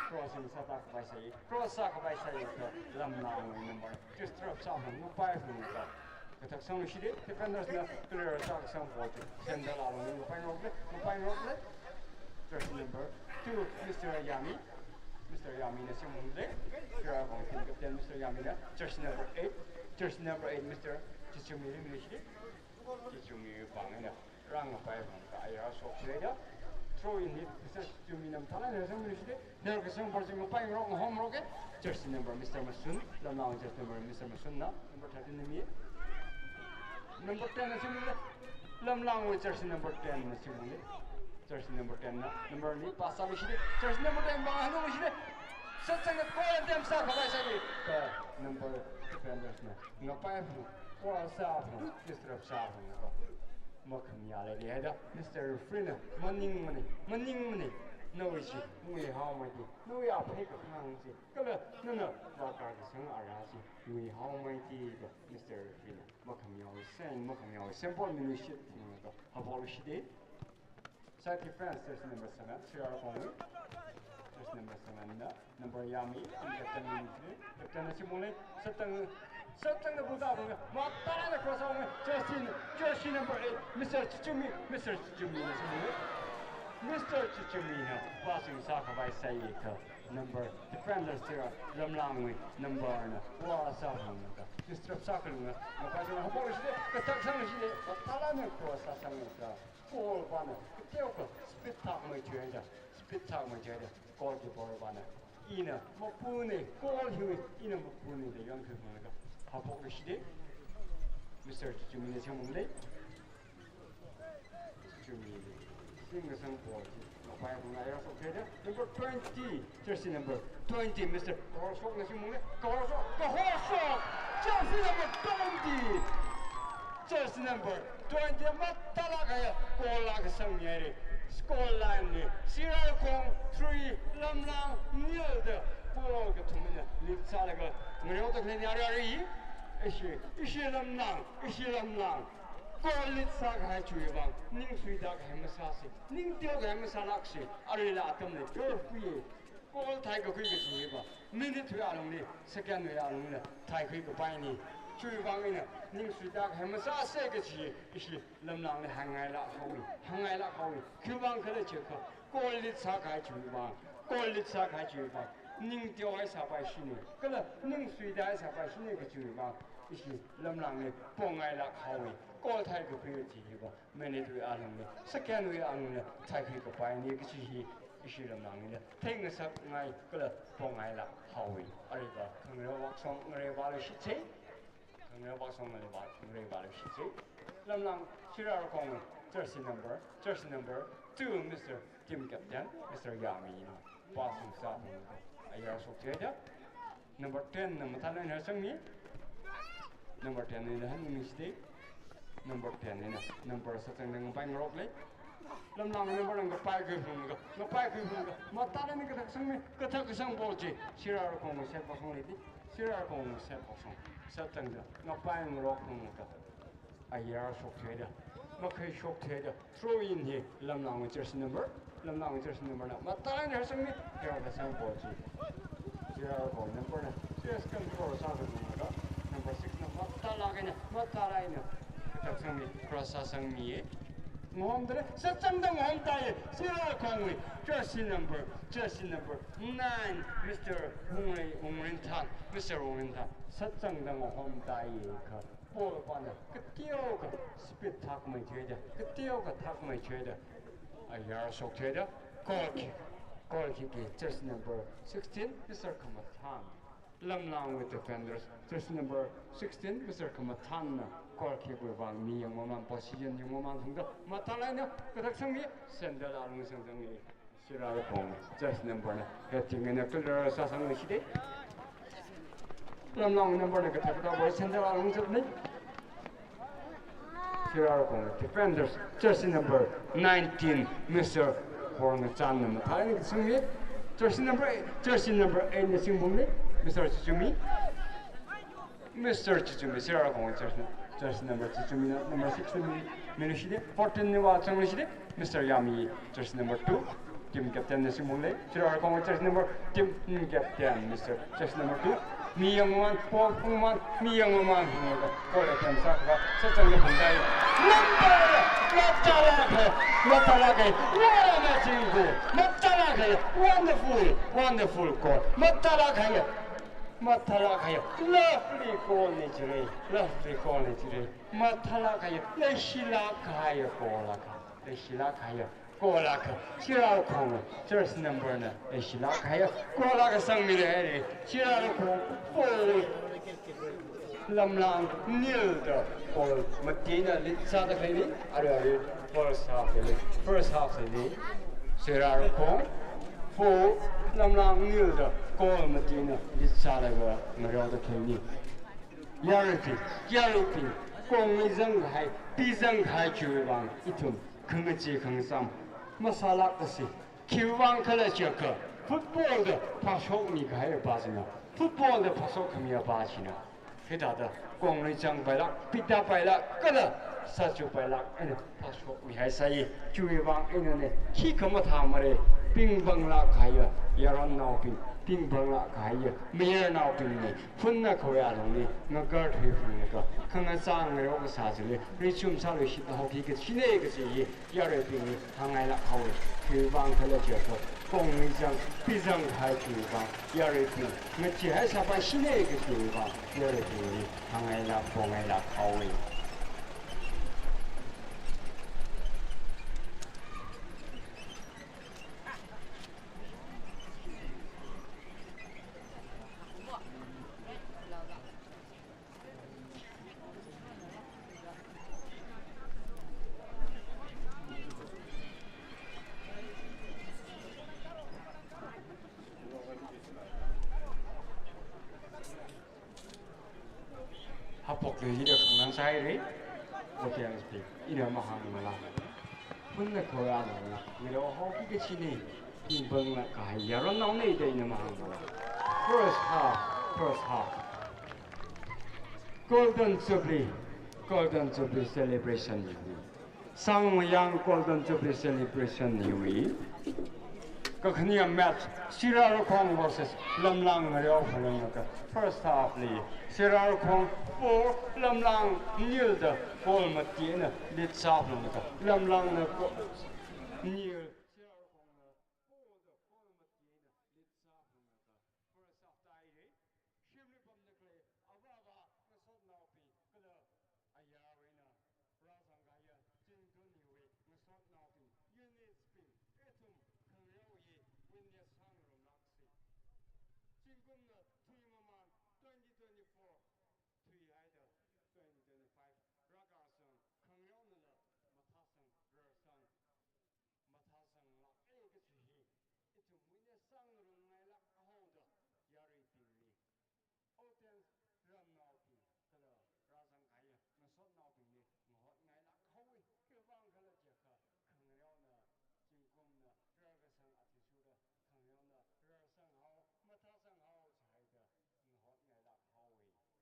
crossing sāda kapai sāi, cross sākapai sāi, kha Lamlang number, disturb sāphung, ngapai phungkata. Kathak sangluishili, defenders na player sākasang ball chi, Sandal Awung ngapai ngarokle, ngapai ngarokle. Jersey number two, Mister Yami. Mister Yami na shimungli. Shirarokong team captain Mister Yami na. Jersey number eight. Jersey number eight, Mister Chichumi li miluishili. Chichumi pāng eina rāngapai phungkata ayar shoktheida. Throw in hi Mister Chichumi na mathālāk eina sangmiluishili. Herkasang ball chi ngapai ngarok, ngahom ngaroka. Jersey number Mister Masun. Lamlang jersey number Mister Masun na. Number thirteen na mi. Number ten na shimungli. Lamlang jersey number ten na shimungli. Jersey number ten na, number li pass sāluishili. Jersey number ten vang hanungluishili. Shitsangda goal attempt sākapai sāi. Kha number defenders na ngapai phung, goal sāphung, disturb sāphungkha, makhamayā leihaida, Mister Referee na, maningmana, maningmana. Nawui chi nguihaomeida, nawui aphei kahāng chi, kala nana vākakasang ara chi nguihaomeida, kha Mister Referee na makhamayā seng, makhamayā seng, ball miluishit, kha haophokluishida. Side defense, jersey number seven, Shirarokong. Jersey number seven na, number Yami, captain na, captain na shimungli, shitsang, shitsangda ball tāphungkata, mathālāk eina cross sāphungkata, jersey, jersey number eight, Mister Chichumi, Mister Chichumi na shimungli. Mister Chichumi na passing sākapai sāi, kha number, defenders chila, Lamlang wui number na, wa sāphungkata, disturb sākhalunga, ngapai sālunga, haophokluishida, kathak sangluishida, mathālāk eina cross sāsangkata, goal vāna, kateokha speed thakmeithuida, speed thakmeithuida, goalkeeper vāna, ina mapuna, goal hiwui ina mapuna da yangkhuiphunglaga, haophokluishida. Mister Chichumi na shimungli. Chichumi. Singkasang ball chi ngapai phunglaga ayar shoktheida. Number twenty, jersey number twenty, Mister Kahorshok na shimungli. Kahorshok, Kahorshok! Jersey number twenty! Jersey number twenty matalak kahai goal la kasangmi haira. Score line li Sirarakhong three, Lamlang nil da goal kathum eina lead sālaga ngareoda khaleina. Ara ara hi, ishi, ishi Lamlang, ishi Lamlang. Goal lead sākahai chiwui vang ning suida kahai masāsa, ning teokahai masālaksa. Aruila atamli referee goal theikakhui kachi hiva minute wui alungli, second wui alungli theikhui kapaina. Chiwui vang eina ning suida kahai masāsa kachi ishi Lamlangli hāngngailāk haowa, hāngngailāk haowa. Khiwui vang khala jiakha goal lead sākahai chiwui vang, goal lead sākahai chiwui vang ning teohai sāpaishina, kala ning suida sāpaishina kachiwui vang ishi Lamlangli pongngailāk haowa. Goal theikakhui kachi hiva minute wui alungli, second wui alungli theikhui kapaina kachi hi ishi Lamlangli theingasakngai kala pongngailāk haowa. Ariva khangareo vāshong ngareovāluishitsa. Khangareo vāshong ngareovā, ngareovāluishitsa. Lamlang Sirarakhong jersey number, jersey number two, Mister Team Captain, Mister Yami na passing sāphunglaga ayar shoktheida. Number ten na mathālāk eina sangmi. Number ten eina hanungmi shitei. Number ten eina number sāchangda ngapai ngarokli. Lamlang number na ngapaikhui phunglaga, ngapaikhui phunglaga mathālāk eina kathak sangmi, kathak kasang ball chi Sirarakhong set vāshong leiti. Sirarakhong set vāshong. Sāchangda ngapai ngarok phunglaga ayar shoktheida, makhai shoktheida. Throw in hi Lamlang jersey number, Lamlang jersey number na mathālāk eina sangmi, ayar kasang ball chi Sirarakhong number na serious control sākhui phunglaga, number six na mathālāk eina, mathālāk eina kathak sangmi, cross sāsangmiya. Ngahomda lei, sāchangda ngahomtāya. Sirarakhongwui jersey number, jersey number nine, Mister Wungrin, Wungrinthang, Mister Wungrinthang. Sāchangda ngahomtāya kha ball pana kateokha speed thakmei theida, kateokha thakmei theida ayar shoktheida. Goal kick, goal kick hi jersey number sixteen, Mister Khamathang. Lamlangwui defenders, jersey number sixteen, Mister Khamathang na goal kick wui vang mi yangmaman, position yangmaman phungda mathālāk eina kathak sangmi, center alung sangzanga. Sirarakhong jersey number na heading eina clear sāsangluishitei. Lamlang number na kathak kathak ball center alung zatna. Sirarakhong defenders, jersey number nineteen, Mister Horngachan na mathālāk eina singmi. Jersey number eight, jersey number eight na singphungli, Mister Chichumi. Mister Chichumi, Sirarakhong jersey, jersey number Chichumi na number six na mi, miluishitei, fourteen na vāchangluishitei, Mister Yami, jersey number two. Team captain na singphungli, Sirarakhong jersey number, team captain, Mister jersey number two. Mi yangmaman, ball phungman, mi yangmaman, phunglaga, goal attempt sākha, sāchangda phungtāya. Number, mathālāk kahai, mathālāk kahai, what an amazing goal, mathālāk kahai, wonderful, wonderful goal, mathālāk kahai, mathālāk kahai, lovely goal na jira, lovely goal na jira, mathālāk kahai, leishilāk kahai goal akha, leishilāk kahai goal akha, Sirarakhong jersey number na leishilāk kahai goal akha sangmihaira. Sirarakhong four, Lamlang nil da goal matina lead sāda khaleina. Arui arui first half li, first half li Sirarakhong four, Lamlang nil da goal matina lead sālaga ngareoda khaleina. Yaruibing, yaruibing, kongli zang kahai, pi zang kahai chiwui vang ithum khangachee khangacham masālāksa. Khiwui vang khala chiakha, football da phāshokmi kahai apā china, football da phāshok khami apā china, hithāda kongli zangpailāk, pi tāpailāk, kala sāchupailāk eina phāshokmihaisai. Chiwui vang einana khikha mathāmara, pingpanglāk kahaiya yaronnao ping, pingpanglāk kahaiya mayarnao pingna, phunna khawui alungli ngakarthui phunglaga, khangachā ngareo kasā chili rizum sāluishit haoki kachina kachi hi yaruibingli hāngngailāk haowa. Khiwui vang khala chiakha, kongli zang, pi zang kahai chiwui vang yaruibing ngacheehai sāpaishina kachiwui vang yaruibingli hāngngailāk, pongngailāk haowa. Haophokluida khanganā sāhaira. Audience bing, ina mahāngmala. Phunna khorana, ngareo haoki kachina, pingpangla kahai yaronnaona da ina mahāngmala. First half, first half. Golden Jubilee, Golden Jubilee celebration. Sangmayang Golden Jubilee celebration hiwui kakhane match, Sirarakhong versus Lamlang Ngareo phalunglakha, first half li Sirarakhong four, Lamlang nil da goal mati eina lead sāphalunglakha, Lamlangna goal nil, Sirarakhongna four da goal mati eina lead sāphalunglakha, first half tāhaira. Shimli pamda khalei avāva̱ ngasotnaobing kala ayarwui eina rāzangkahaiya Zingtun hiwui ngasotnaobing, units bing, ithum khangareowui witness sāngarumlāksa. Zingkumna thuimaman twenty twenty-four thuihaida twenty twenty-five rākasang, khangareonala mathāsang, rarsang, mathāsanglāka kaji hi ithum witness sāngarumngailāk haoda yaruibingli, audience ramnaobing kala rāzangkahaiya ngasotnaobingli ngahotngailāk haowa. Khiwuivang khala jiakha khangareona zingkumna rarkasang athishurda khangareona rarsang hao, mathāsang hao jihaida ngahotngailāk haowa. Uh,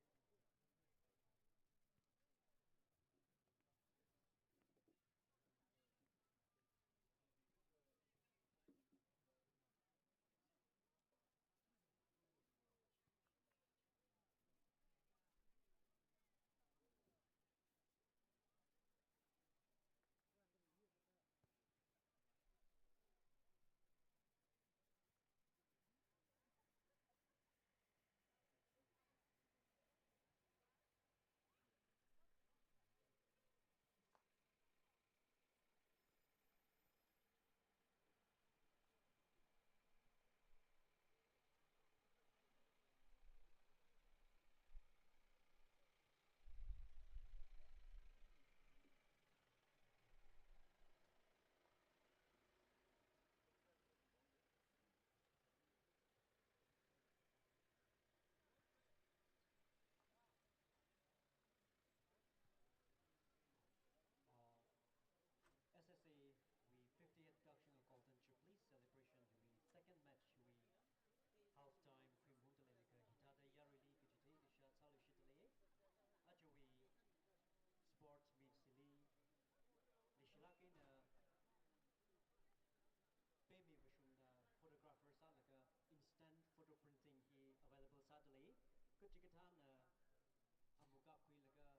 S S A wui fiftieth Doctrine of Golden Jubilee celebration wui second match wui half time khuimungda leilakha hithāda yaruili kachithei kashā sāluishitda lei. Ajawui sports meet hili leishilāk eina Pemi Vashumna photographer sālaga instant photo printing hi available sāda lei. Kachikathāna amuk kapkhuilaga pheokhuingaida leiakhava, ishiwui stage wui opposite hili D R Y C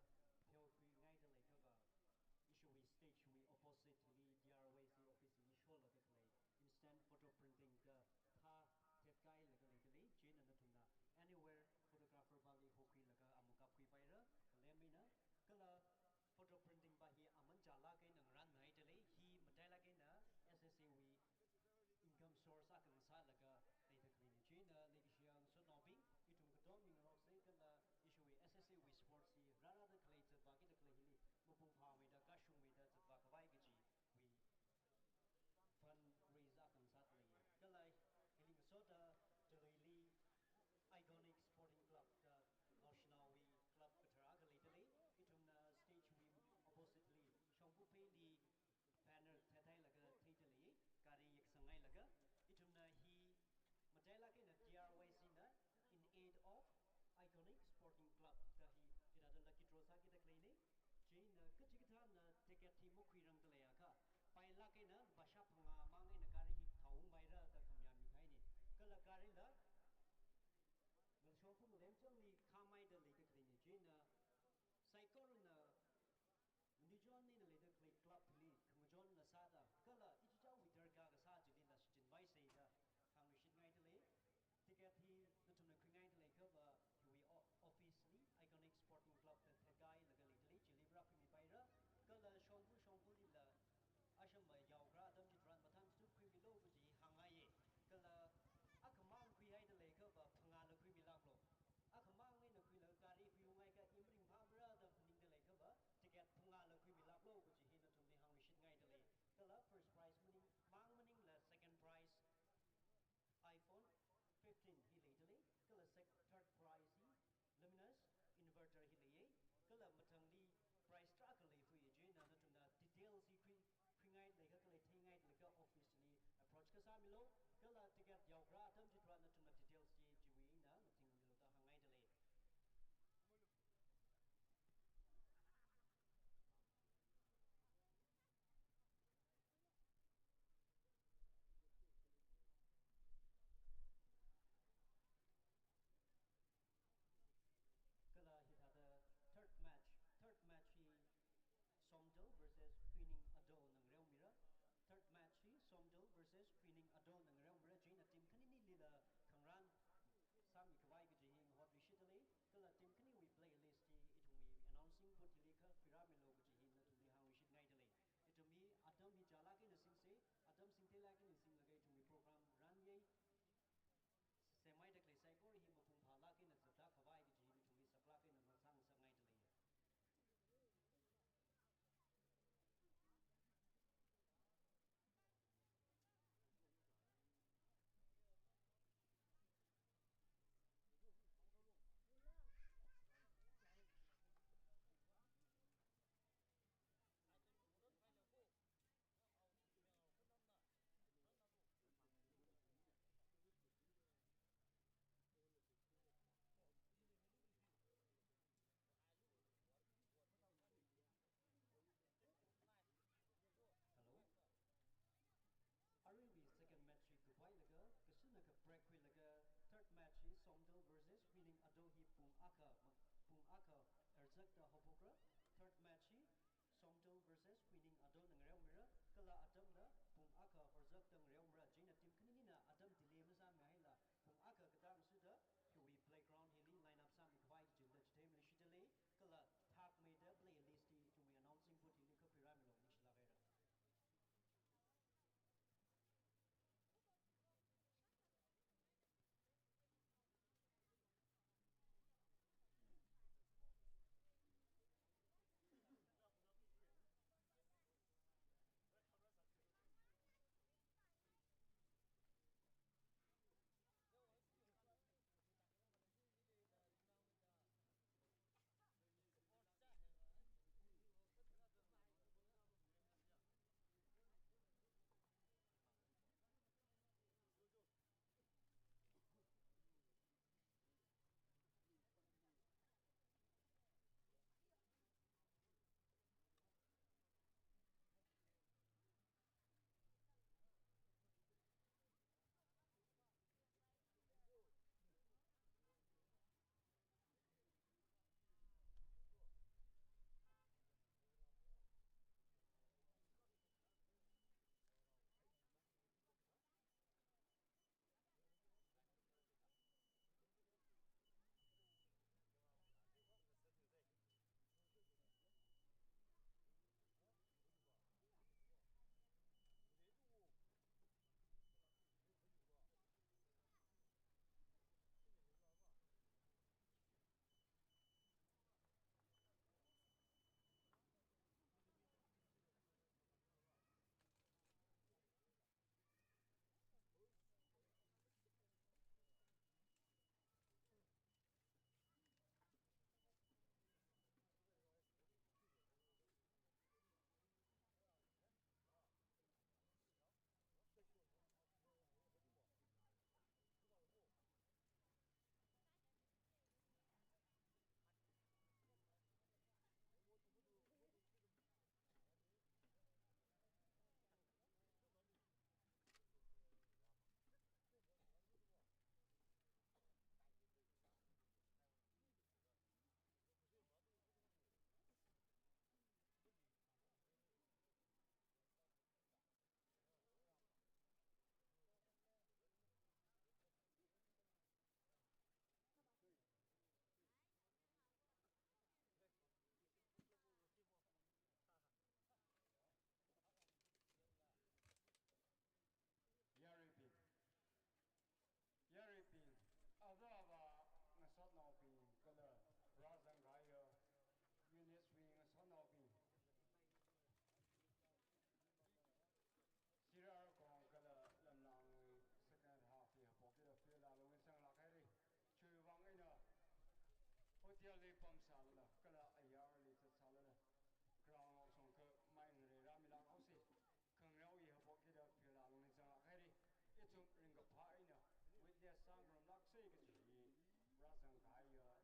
office hili sholaga khalei instant photo printing da phā thetkailaga leida lei. Chieina nathumna anywhere photographer pāli hokhuilaga amuk kapkhuipaira, khalem eina. Kala photo printing pa hi aman chālāk eina ngaranhaida lei, hi matailāk eina S S A wui income source akha ngasālaga leida khaleina. Chieina leikashiya ngasotnaobing, ithum katonga mingaroksa kala ishiwui S S A wui sports hi rārada khalei zatvākida khalei hili mapung phāmeida kashungmeida zatvākhavai kajiwui fundraise akha ngasāda lei. Kala hili ngasoda Delhili Iconic Sporting Club da naoshinaowui club kathar akha leida lei. Ithumna stage wui opposite li shongfa pheili banner thethailaga theida lei, gari yaksangngailaga. Ithumna hi matailāk eina D R Y C na in aid of Iconic Sporting Club da hi hithāda lucky draw sākida khaleina. Chieina kachikathāna ticket hi makhuirangda leiakha, pailāk eina lupā shāphangā mang eina gari hi thaoungpaira da khamayā mikahaina. Kala garila ngalashongfa ngalem changli khāmeida leida khaleina. Chieina saikorana nganuichon eina leida khalei club hili khangachon ngasāda kala ichichāwui darkar kasā chili nashichinpaisa da hāngluishitngaida lei. Ticket hi nathumna khuingaida leiakhava hiwui o-, office li Iconic Sporting Club da thetkailaga leida lei, chili rākhuimipaira. Kala shongfa shongfalila ashama yaokharā atam chitharan mathān chitharan khuimilu kaji hāngngaiya. Kala akhamang khuihaida leiakhava phangāla khuimilāklu. Akhamang eina khuilaga gari khuiungaiakha imli Kasāmilu, kala ticket yaokharā atam chitharan nathumna details chi chiwui eina matingmilu da hāngngaidalei. Kala hithāda third match, third match hi Somdal versus Huining Adona ngareomira. Third match hi Somdal versus Huining Adona ngareomira. Chieina team khani nilila khangarān sāmikhavai kaji hi ngahotluishitdalei. Kala team khaniwui playlist hi ithumwui announcing booth hili kha khuirāmilu kaji hi nathumli hāngluishitngaidalei. Ithum hi atam hi chālāk eina singsa, atam singtheilāk eina singlaga ithumwui program run yei semmaida khalei saikora hi mapung phālāk eina zatda khavai kaji hi ithumli saklāk eina masangngasakngaidalei. Hello. Aruiwui second match hi khuilaga, kasāna kha break khuilaga, third match hi Somdal versus Huining Ado hi pung akha, pung akha harzakta haophokra. Third match hi Somdal versus Huining Adona ngareomira, kala atamla pung akha harzakta ngareomira. Chieina team khaninina atam delay masāmihaila pung akha katang sāda hiwui playground hili line up sāmikhavai kajila chitheiluishitdalei, kala thakmeida playlist hi ithumwui announcing booth hili kha khuirāmilu, ningshilāk haira. Ringkaphā eina witness sāngarumlāksa kaji hi rāzangkahaiya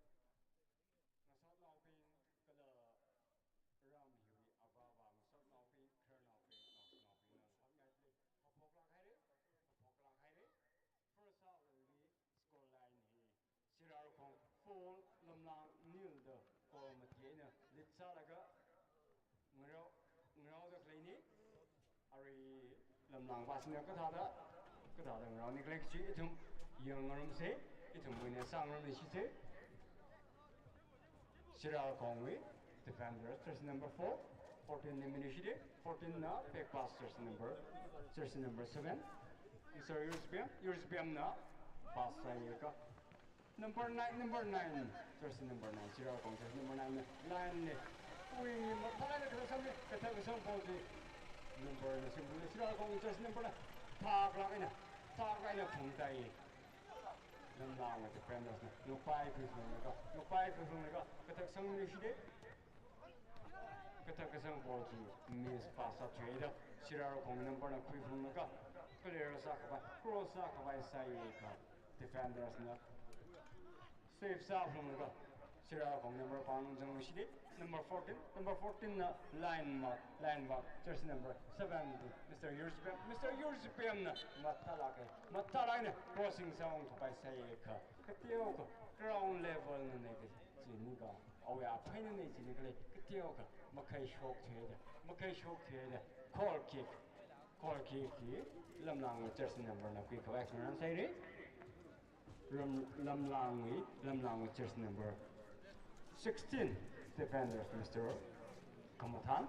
ngasotnaobing kala ram hiwui avāva ngasotnaobing, khararnaobing, naoshinaobingna hotngaili haophoklāk haira, haophoklāk haira. First half li score line hi Sirarakhong four, Lamlang nil da goal mati eina lead sālaga ngarao, ngaraoda khaleina. Arui Lamlang vāsina kathāda, kathāda ngaraoni khala kachi ithum yangngarumsa, ithum witness sāngarumsa. Sirarakhongwui defender, jersey number four, fourteen na minishida, fourteen na back pass jersey number, jersey number seven, Mister Yurzipiam, Yurzipiamna pass sāya kha. Number nine, number nine, jersey number nine, Sirarakhong jersey number nine na line na. Wing mathālāk eina kathak sangna, kathak kasang ball chi. Number na simple, Sirarakhong jersey number na. Thaklāk eina, thaklāk eina phungtai. Lamlang defenders na, lukpai khuiphunglaga, lukpai khuiphunglaga, kathak sangminishida. Kathak kasang ball chi miss pass sāthuida, Sirarakhong number na khuiphunglaga, clear sākhavai, cross sākhavai sāya kha, defenders na save sāphunglaga, Sirarakhong number pāng zangluishida, number fourteen, number fourteen na line mark, line mark, jersey number seven, Mister Yurzipiam, Mister Yurzipiamna mathālāk eina, mathālāk eina crossing sāungkhavai sāya kha, kateokha ground level na nei kachina kha, awui apheina nei china khalei kateokha makhai shokthuida, makhai shokthuida, goal kick, goal kick hi Lamlang jersey number na khuikhavai khangarān sāhaira. Lam, Lamlangwui, Lamlangwui jersey number sixteen, defenders Mister Kamathan.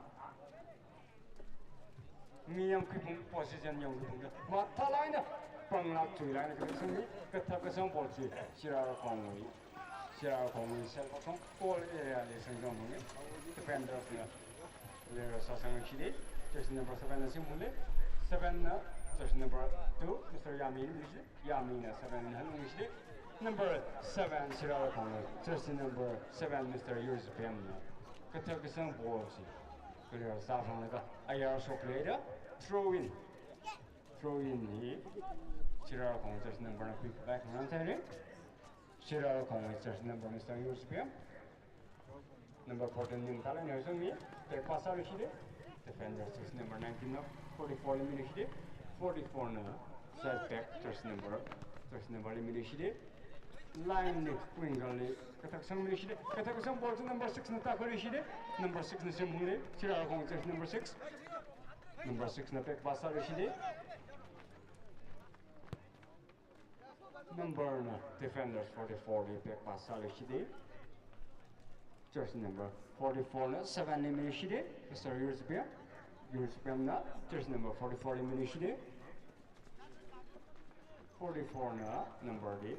Mi yangkhuiphung, position yangkhuiphungda mathālāk eina panglāk chuilāk eina kathak sangmi, kathak kasang ball chi Sirarakhongwui, Sirarakhongwui cell box song goal area li sangzangphunga. Defenders na clear sāsangluishida, jersey number seven na simphungda, seven na jersey number two, Mister Yami, Yamina seven na hanungshida. Number seven, Sirarakhong, jersey number seven, Mister Yurzipiamna kathak kasang ball chi clear sāphunglaga ayar shokleida, throw in. Throw in hi Sirarakhong jersey number na khuikhavai khangarān sāhaira. Sirarakhong jersey number Mister Yurzipiam. Number fourteen ning tala ne sungmi, back pass sāluishida. Defender jersey number nineteen na forty-four li minishida. Forty-four na side back jersey number, jersey number li minishida. Line li, wing li kathak sangminishida. Kathak kasang ball chi number six na tākhuishida. Number six na simphungda, Sirarakhong jersey number six. Number six na back pass sāluishida. Number na defenders forty-four li back pass sāluishida. Jersey number forty-four na seven li minishida, Mister Yurzipiam. Yurzipiamna jersey number forty-four li minishida. Forty-four na number li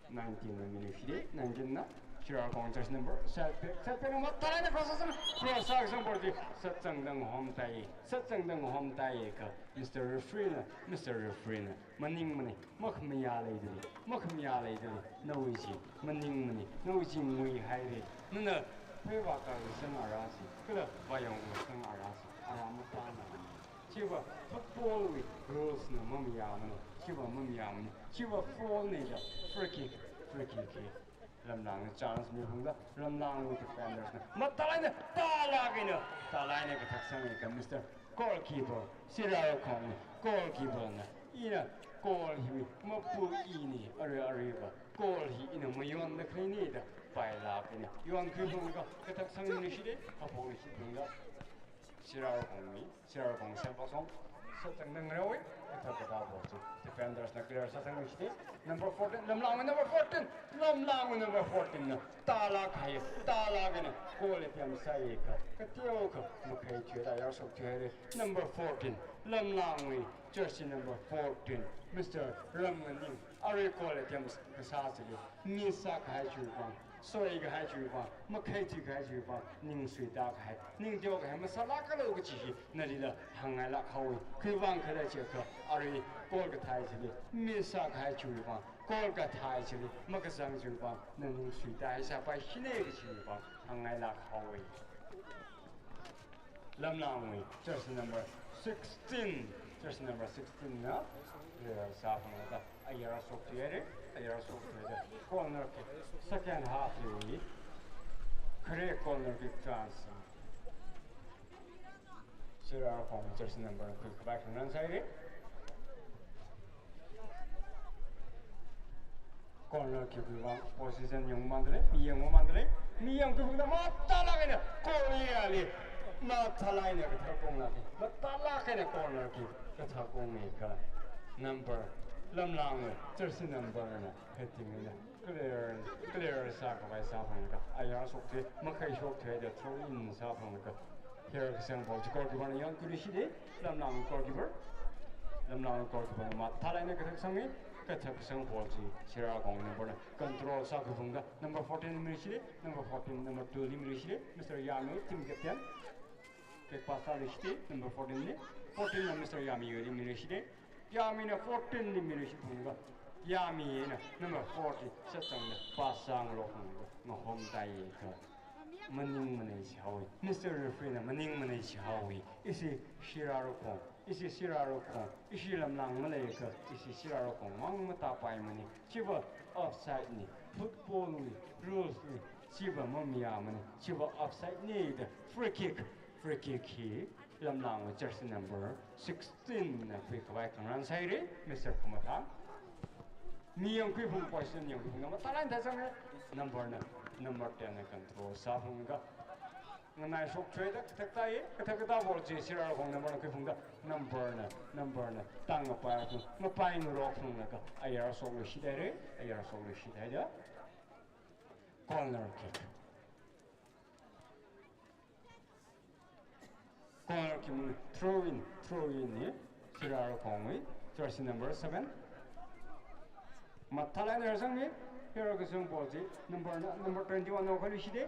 nineteen na minishida. Nineteen na Sirarakhong jersey number, side back, side back na mathālāk eina cross sāsang, cross sākasang ball chi satzangda ngahomtai, satzangda ngahomtai kha Mister Referee na, Mister Referee na maningmana, makhamayā leidalei, makhamayā leidalei, nawui chi maningmana, nawui chi nguihaira, nana pheiva kasang ara chi, kala vāyong kasang ara chi, ara matāna. Chiva football wui rules na mamayāmana, chiva mamayāmana, chiva foul na da, free kick, free kick hi. Lamlang chance miphungda, Lamlang defenders na mathālāk eina, tālāk eina, tālāk eina kathak sanga kha Mister Goalkeeper, Sirarakhong goalkeeper na, ina goal hi mapu ini, arui aruiva goal hi ina mayonda khaleina da, pailāk eina yonkhui phunglaga kathak sangminishida, haophokluishida. Sirarakhongwui, Sirarakhong cell box song, satzangda ngaraowa, kathak kathā ball chi defenders na clear sāsangluishida. Number fourteen, Lamlangwui number fourteen, Lamlangwui number fourteen na tālāk kahai, tālāk eina goal attempt sāya kha, kateokha makhaithuida ayar shokthuihaira. Number fourteen, Lamlangwui jersey number fourteen, Mister Ramnganing, arui goal attempt kasā chili miss sākahai chiwui vang, soikahai chiwui vang, makhaithuikahai chiwui vang, ning suitākahai, ning teokahai masālākalu kachi hi nalila hāngngailāk haowa. Khiwuivang khala chiakha, arui goal kathai chili miss sākahai chiwui vang, goal kathai chili makazang chiwui vang, na ning suitāhaisāpai shine kachiwui vang hāngngailāk haowa. Lamlangwui jersey number sixteen, Jersey number sixteen na, eh, sāphanglaga, ayar shokthei haira, ayar shokthei haira. Corner kick, second half li, khare corner kick chance. Sirarakhong jersey number khuikhavai khangarān sāhaira. Corner kick wui vang position yangmandalei, mi yangmandalei, mi yangkhui phungda mathālāk eina goal area li, mathālāk eina kathak kong lāka, mathālāk eina corner kick kathak kong eina kha number, Lamlang jersey number na heading eina clear, clear sākhavai sāphanglaga, ayar shokthei, makhai shokthei da throw in sāphanglaga, here kasang ball chi goalkeeper na yangkhuiluishitda, Lamlang goalkeeper, Lamlang goalkeeper na mathālāk eina kathak sanga, kathak kasang ball chi Sirarakhong number na control sākhui phungda, number fourteen miluishitda, number fourteen, number two li miluishitda, Mister Yami, team captain. Back pass sāluishitda, number fourteen li, fourteen na Mister Yami li miluishitda, Yami na fourteen li miluishit phunglaga, Yami na number fourteen sāchangda pass sāngarok phunglaga, ngahom tāya kha maningmana jihaowa. Mister Referee na maningmana jihaowa. Ishi Sirarakhong, ishi Sirarakhong, ishi Lamlang maleiakha, ishi Sirarakhong mang matāpaimana. Chiva offside na, football wui rules na, chiva mamayāmana, chiva offside na da free kick, free kick hi Lamlang jersey number sixteen na khuikhavai khangarān sāhaira, Mister Khamathang. Mi yangkhui phung, position yangkhui phung, number tala da zanga, number na, number ten na control sāphunglaga, nganai shokthei haida, kathak tāya, kathak katā ball chi Sirarakhong number na khui phungda, number na, number na tangkapā phung, mapai ngarok phunglaga, ayar shokluishit haira, ayar shokluishit haida. Corner kick. Corner kick, throw in, throw in na, Sirarakhongwui jersey number seven. Mathālāk eina zanga, here kasang ball chi, number na, number twenty-one na khuiluishitda,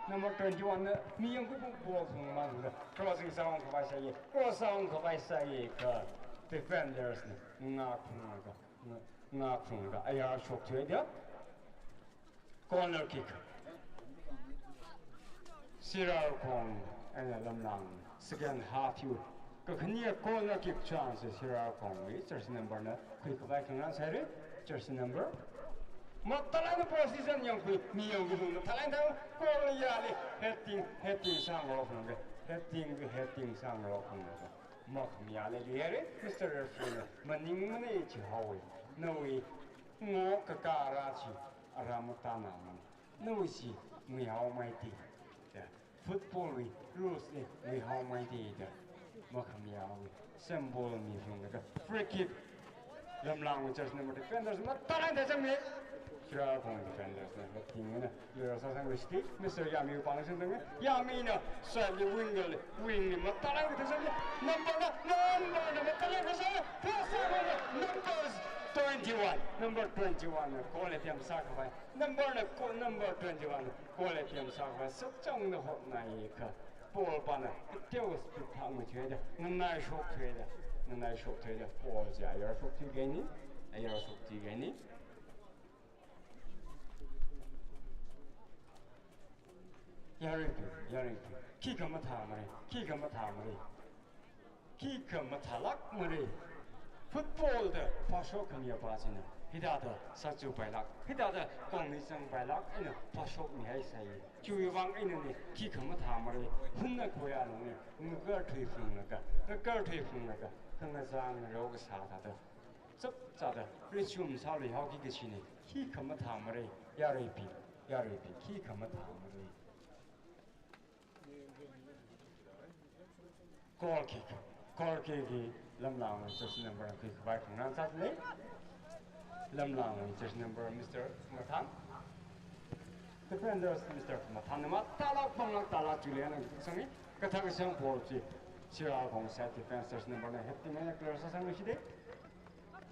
number twenty-one na mi yangkhui phung ball phungmanda, crossing sāungkhavai sāya, cross sāungkhavai sāya kha defenders na ngākphunglaga, ngā-, ngākphunglaga, ayar shokthei haida. Corner kick. Sirarakhong eina Lamlang second half wui kakhane corner kick chance Sirarakhongwui jersey number na khuikhavai khangarān sāhaira, jersey number. Mathālāk eina position yangkhui, mi yangkhui phung mathālāk eina goal area li heading, heading sāngarok phunglaga, heading, heading sāngarok phunglaga, makhamayā leiluihaira, Mister Referee na maningmana jihaowa. Nawui ngokakā rā chi ara matānāmana. Nawui chi nguihaomeida da, football wui rules li nguihaomeida da, makhamayāwui symbol miphunglaga, free kick. Lamlang jersey number defenders mathālāk eina zanga. Sirarakhong defenders na heading eina clear sāsangluishitda, Mister Yami pāng sangdanga, Yami na side li, wing li, wing li mathālāk eina zanga. Number na, number na mathālāk eina zanga. Pass sāda, number twenty-one, number twenty-one na goal attempt sākhavai. Number na ko, number twenty-one, goal attempt sākhavai sāchangda hotnāya kha, ball pana kateo speed thang mathei haida, nganai shokthei haida, nganai shokthei haida, ball chi ayar shokthei kahaina, ayar shokthei kahaina. Yaruibing, yaruibing, khikha mathāmara, khikha mathāmara. Khikha mathālākmara. Football da phāshok khamiya pā china hithāda sāchupailāk, hithāda kongni zangpailāk eina phāshokmihaisai. Chiwui vang einana khikha mathāmara. Hunna khoya lungli ngakarthuiphunglaga, ngakarthuiphunglaga, khangazan rao kasā thāda, chapchāda resume sāluihaoki kachina. Khikha mathāmara, yaruibing, yaruibing, khikha mathāmara. Goal kick. Goal kick hi Lamlang jersey number khuikhavai khangarān sāda lei. Lamlang jersey number Mister Mathang. Defenders Mister Mathang na mathālāk pānglāk tālāk chili ana sanga. Kathak kasang ball chi Sirarakhong side defense jersey number na heading eina clear sāsangluishitda,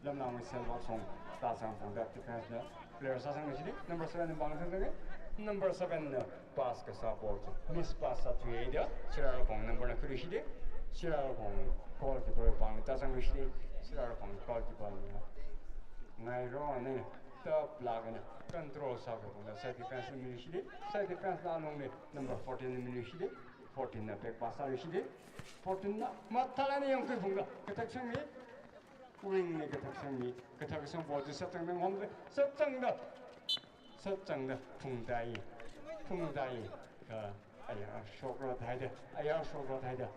Lamlang Selvaksong tāzang phungda defense na clear sāsangluishitda, number seven na pāng sangda lei. Number seven na pass kasā ball chi miss pass sāthuihaida, Sirarakhong number na khuiluishitda, Sirarakhong goalkeeper pāng tāzangluishitda, Sirarakhong goalkeeper na ngairona taplāk eina control sākhui phungda side defense na miluishitda, side defense na alungli number fourteen na miluishitda, Fourteen na back pass sāluishitda. Fourteen na mathālāk eina yangkhuiphungda kathak sangmi. Wing li kathak sangmi. Kathak sangpo chi sāchangda ngahomda. Sāchangda. Sāchangda. Phungtāi. Phungtāi. Kha aya shokra thaida. Aya shokra thaida.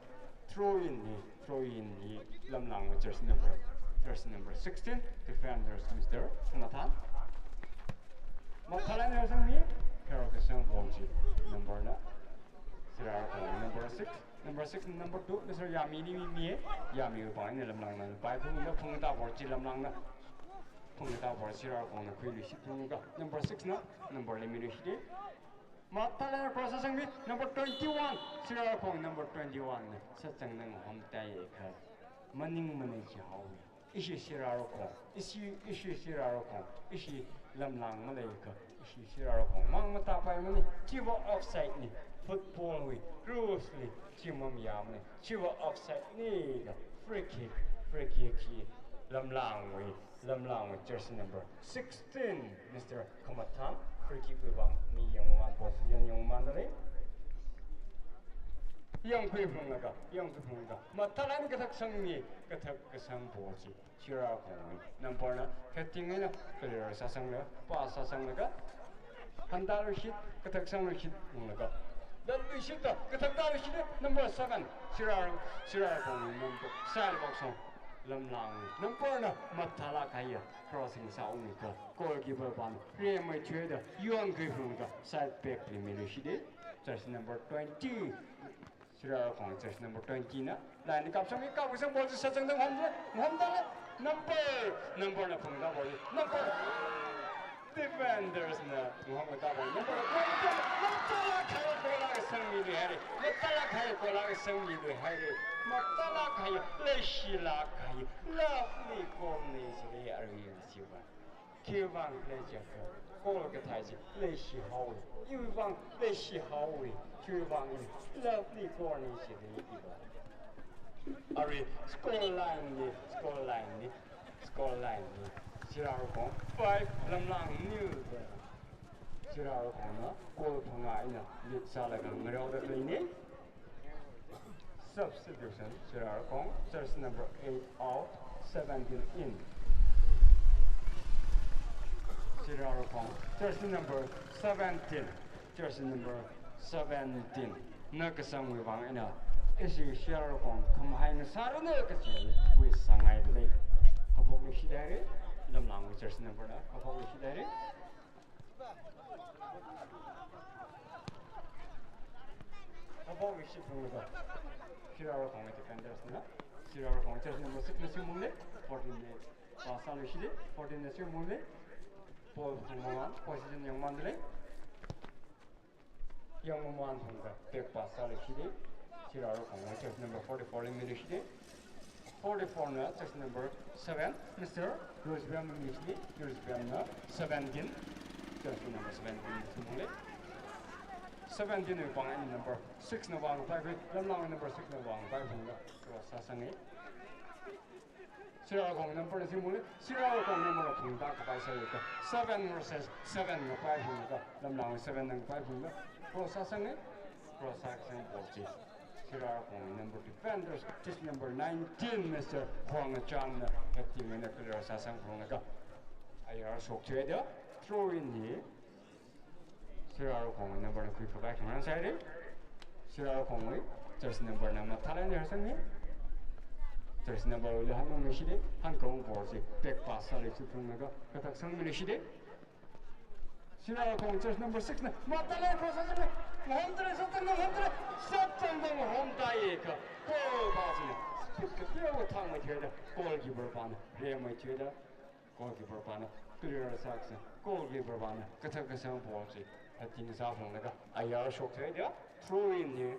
Throw in li. Throw in li. Lamlāng jersey number. Jersey number sixteen. Defenders Mister Khamathan. Mathālāk eina sangmi. Kharok kasang ball chi. Number na. Sirarakhong number six. Number six, number two, Mister Yami li mimiya. Yami vang eina Lamlāngna paiphungda phungtā ball chi Lamlāngna. Phungtā ball Sirarakhongna khuiluishitphungda. Number six na, number li miluishitda. Mathālāk eina cross sāsangmi, number twenty-one. Sirarakhong number twenty-one na. Sāchangda ngahomtāi kha. Maningmana jihaowa. Ishi Sirarakhong, ishi, ishi Sirarakhong, ishi Lamlāng maleiakha, ishi Sirarakhong mang matāpaimana, chiva offside na, football wui rules li chi mamayāmana, chiva offside na da, free kick, free kick hi Lamlāngwui, Lamlāngwui jersey number sixteen, Mister Khamathan, free kick wui vang mi yangmamān, position yangmamān dalei. Yangkhuiphunglaga, yangkhuiphunglaga. Mathālāk eina kathak sangmi, kathak kasang ball chi. Sirarakhong number na, heading eina, clear sāsanglaga, pass sāsanglaga, hantāluishit, kathak sangluishit, unglaga. Latluishitda, kathak tāluishitda, number seven, Sirar, Sirarakhong number, Sir Baksong, Lamlāng number na, mathālāk kahaiya, crossing sāunglaga, goalkeeper pāna, remai thuida, yangkhuiphungda, side back li miluishitda, jersey number twenty. Sirarakhong jersey number twenty na. Line li kapsangmi, kapkasang ball chi sāchangda ngahomda, ngahomda lei. Number, number na phungtā ball. Number. Defenders na ngahomda ball. Number. Mathālāk kahai goal akha sangmiluihaira. Mathālāk kahai goal akha sangmiluihaira. Mathālāk kahai, leishilāk kahai. Lovely goal na jilei arui chiva. Khiwui vang lei jiakha, goal kathā chi leishihaowa. Iwui vang leishihaowa. Khiwui vang i lovely goal na jilei iva. Arui score line li, score line li, score line li. Sirarakhong five, Lamlāng nil da. Sirarakhongna goal phangā eina lead sālaga ngaraoda khaleina. Substitution, Sirarakhong, jersey number eight out, seventeen in. Sirarakhong, jersey number seventeen, jersey number seventeen. Na kasangwui vang eina, ishi Sirarakhong khamahai ngasāranu kajiwui sāngaidalei. Haophokluishithaira, Lamlāng jersey number na, haophokluishithaira. Haophokluishitphunglaga. Sirarakhong defenders na. Sirarakhong jersey number six na shimungli. Fourteen na pass sāluishitda. Fourteen na shimungli. Ball phungmamān. Position yangmamān dalei. Yangmamānphungda. Back pass sāluishitda. Sirarakhong jersey number forty-four li miluishitda. Forty-four na jersey number seven, Mister Rosebam Misli, Rosebam na seventeen, jersey number seventeen Misli. Seventeen na vang eina number six na vangpaiphung, Lamlāng number six na vangpaiphungda cross sāsangi. Sirarakhong number na shimungli, Sirarakhong number na phungda kapai sāi ka. Seven versus seven na paiphungda, Lamlāng seven na paiphungda cross sāsangi, cross sāsang ball chi. Sirarakhong number defenders, jersey number nineteen, Mister Huangchang na, heading eina clear sāsangphunglaga. Ayar shokthuida, throw in hi. Sirarakhong number na khuikapai khangarān sāhaira. Sirarakhongwui jersey number na mathālāk eina harsangmi. Jersey number wuili hanungluishitda, hanungkaung ball chi, back pass sāluishitphunglaga, kathak sangmiluishitda. Sirarakhong jersey number six na, mathālāk eina cross sāchangda, ngahomdalei, sāchangda ngahomdalei, sāchangda ngahomdalei ka, goal ba sina, speed kateokha thangmeithuida, goalkeeper pāna, remmeithuida, goalkeeper pāna, clear sākasang, goalkeeper pāna, kathak kasang ball chi, heading sāphunglaga, ayar shokthuida, throw in hi,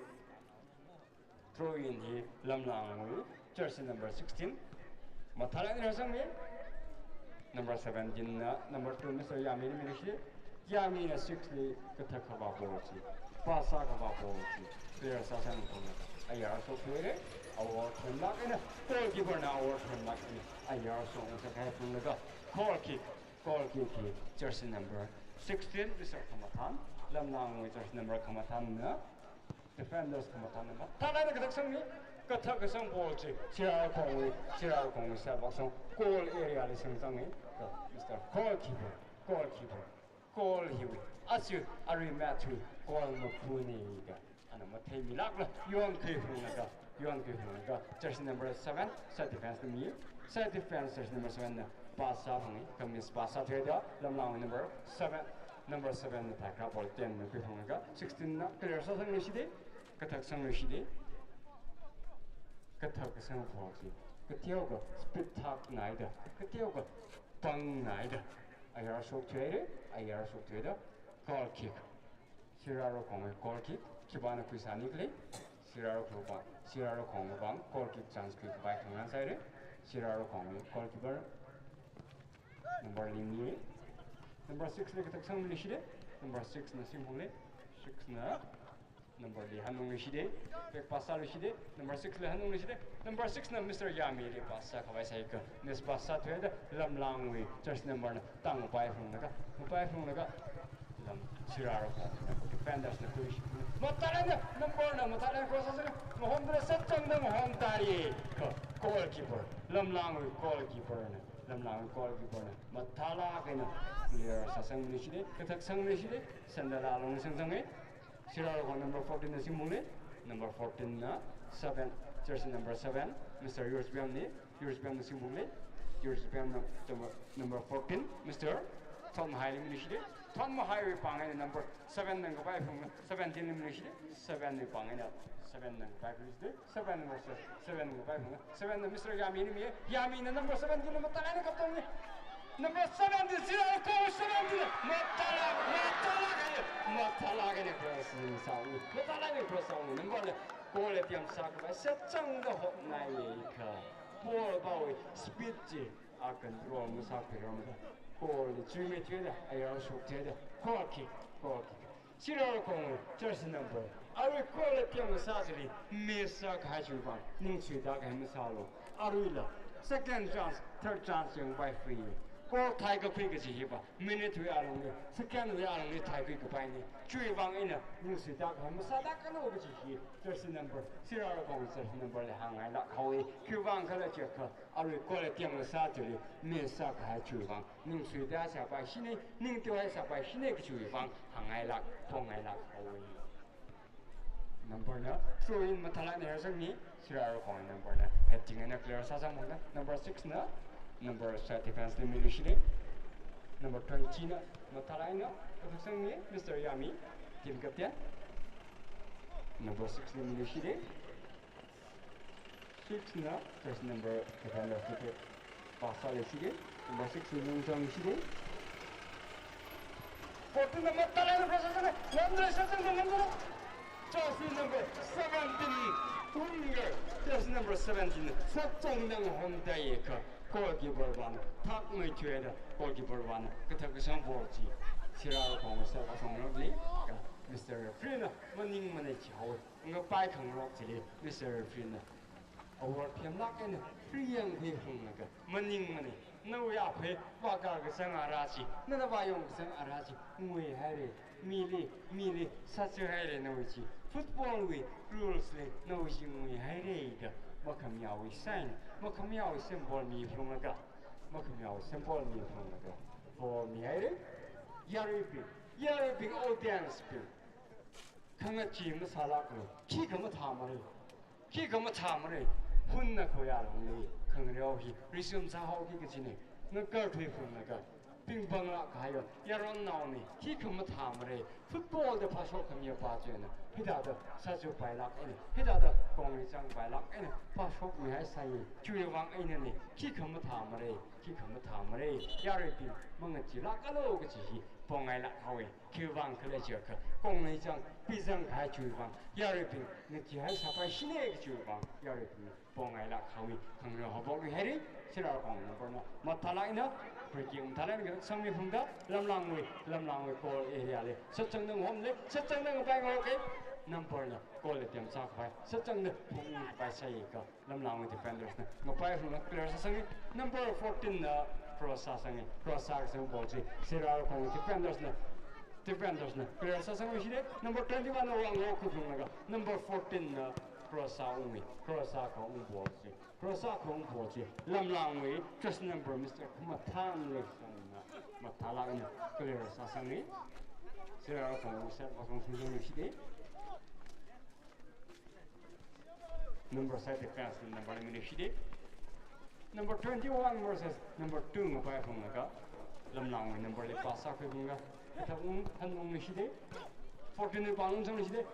Throw in hi Lamlāngwui jersey number sixteen. Mathālāk eina harsangmi. Number seventeen na, number two Mister Yami na miluishi. Yami na six li kathak khavā ball chi, pass sākhavā ball chi, clear sāsangphunglaga ayar shokthuira. Awor themlāk eina, goalkeeper na awor themlāk eina ayar shokngasakhaiphunglaga, goal kick, goal kick hi jersey number sixteen Mister Khamathan, Lamlāngwui jersey number Khamathan na Defenders khamathāna mathālāk eina kathak sangmi, kathak kasang ball chi Sirarakhongwui, Sirarakhongwui side back song goal area li sangzangi, ka Mister Goalkeeper, goalkeeper, goal hiwui, aja arui match wui goal mapuni ka ana matheimilākla, yonkhui phunglaga, yonkhui phunglaga, jersey number seven, side defense na mi, side defense jersey number seven na pass sāphungi, ka miss pass sāthuida, Lamlangwui number seven, number seven na thaikhara ball ten na khuiphunglaga, sixteen na clear sāsangni shide, kathak sangni shide, kathak kasang ball chi, kateokha speed thaknaida, kateokha pangnaida, ayar shokthuihaire, ayar shokthuida, goal kick. Sirarakhongwui goal kick, khipāna khuisāni khala, Sirarakhong vang, Sirarakhong vang goal kick chance khuikapai khangarān sāhaire, Sirarakhongwui goalkeeper, number li mi, number six li kathak sangmi shide, number six na singphungli, six na number li hanungli shide, back pass sāli shide, number six li hanungli shide, number six na Mister Yami li pass sākhavai sāi ka, miss pass sāthuida, Lamlangwui jersey number na tang paiphunglaga, paiphunglaga, Lam Sirarakhong defenders na khuishi. Mathālāk eina number na mathālāk eina cross sāsang, ngahomda sāchangda ngahomdai ka goalkeeper, Lamlangwui goalkeeper na, Lamlangwui goalkeeper na mathālāk eina clear sāsangni shide, kathak sangni shide, sandala long sangzangi. Sirarakhong number fourteen na singphungli, number fourteen na seven, jersey number seven, Mister Yurchipemni, Yurchipemna singphungli, Yurchipemna number, number fourteen, Mister Thonmahai li mi shide, Thonmahaiwui pāng eina number seven na kapaiphung, seventeen li mi shide, seven wui pāng eina seven na kapaiphung shide, seven versus seven na kapaiphung, seven na Mister Yami na mi, Yami na number seventeen na mathālāk eina kaptongni. Number seventeen, Sirarakhong seventeen, mathālāk, mathālāk eina, mathālāk eina cross sāsang, mathālāk eina cross sāsang, number le, goal attempt sākhavai sāchangda hotnai ka, ball pawui speed chi a control masākhuirarmada, goal li chuimeithuida, ayar shokthuida, goal kick, goal kick. Sirarakhong jersey number, arui goal attempt sā chili miss sākahai chiwui vang ning chuida kahai masālu. Aruila second chance, third chance yangpai free. Goal thaikakhui kaji hiva minute wui alungli, second wui alungli thaikhui kapaini. Chiwui vang eina ning chuida kahai masāda kalo kaji hi jersey number, Sirarakhong jersey number li hāngngailāk haowa. Khiwui vang khala jiakha, arui goal attempt sā chili miss sākahai chiwui vang ning chuida sāpai shine, ning teohai sāpai shine kajiwui vang hāngngailāk, pongngailāk haowa. Number na throw in mathālāk eina sāsangni, Sirarakhong number na heading eina clear sāsangphungna, number six na, number side defense li mili shide, number twenty na mathālāk eina kathak sangni, Mister Yami, team captain, number six li mili shide. Six na, jersey number, defender shide. Pass sāli shide. Number six na nungzang shide. Fourteen na mathālāk eina cross sāsang, number seventeen, number, jersey number seventeen, winger, jersey number seventeen, sāchangda ngahomdai ka, goalkeeper vāna thakmeithuida, goalkeeper vāna kathak kasang ball chi Sirarakhong side back song longli ka, Mister Referee na maningmana jihaowa. Ngapai khangarok chili Mister Referee na award phemlāk eina free yangkhui phunglaga, maningmana, nawui aphei vākā kazang ara chi, nana vāyong kazang ara chi nguihaire, mili, mili sāchaihaire nawui chi, football wui rules li nawui chi nguihaire da, makhamayāwui sign, makhamayāwui symbol miphunglaga, makhamayāwui symbol miphunglaga, vo mihaire. Yaruibing, yaruibing, audience bing, khangachee masālāklu, khikha mathāmara, khikha mathāmara, hunna khoyā longli khangareo hi resume sāhaoki kajina, ngakarthui phunglaga, pingpanglāk kahai, yaronnaona, khikha mathāmara, football da phāshok khami pa china, hithāda sāchupailāk eina, hithāda konglei changpailāk eina phāshokmihai sāi, chiwui vang einana, khikha mathāmara, khikha mathāmara, yaruibing mangacheelākalu kaji hi pongngailāk haowa. Khiwui vang khala jiakha, konglei chang, pizang kahai chiwui vang, yaruibing ngacheehai sāpai shine kajiwui vang, yaruibing pongngailāk haowa, khangareo haophokluihaire. Sirarakhong number na mathālāk eina, free kick mathālāk eina sangmiphungda, Lamlangwui, Lamlangwui goal area li sāchangda ngahomle, sāchangda ngapai ngaroke, number na goal attempt sākhavai sāchangda phungkapai sāi ka, Lamlangwui defenders na ngapaiphungla clear sāsangi, number fourteen na cross sāsangi, cross sākasang ball chi Sirarakhong defenders na Defenders na clear sāsangluishitei. Number twenty-one na wang rokhuiphunglaga number fourteen na cross sāungmi, cross sākhaung ball chi, cross sākhaung ball chi Lamlangwui jersey number Mister Khamathanli sangna mathālāk eina clear sāsangni. Sirarakhong set vāsang sungzangluishitei. Number side defense number na miluishitei. Number twenty-one versus number two ngapai phunglaga Lamlangwui number li pass sākhuiphunglaga kathak ung hanungluishitei. Fourteen wui pāng ungzangluishitei.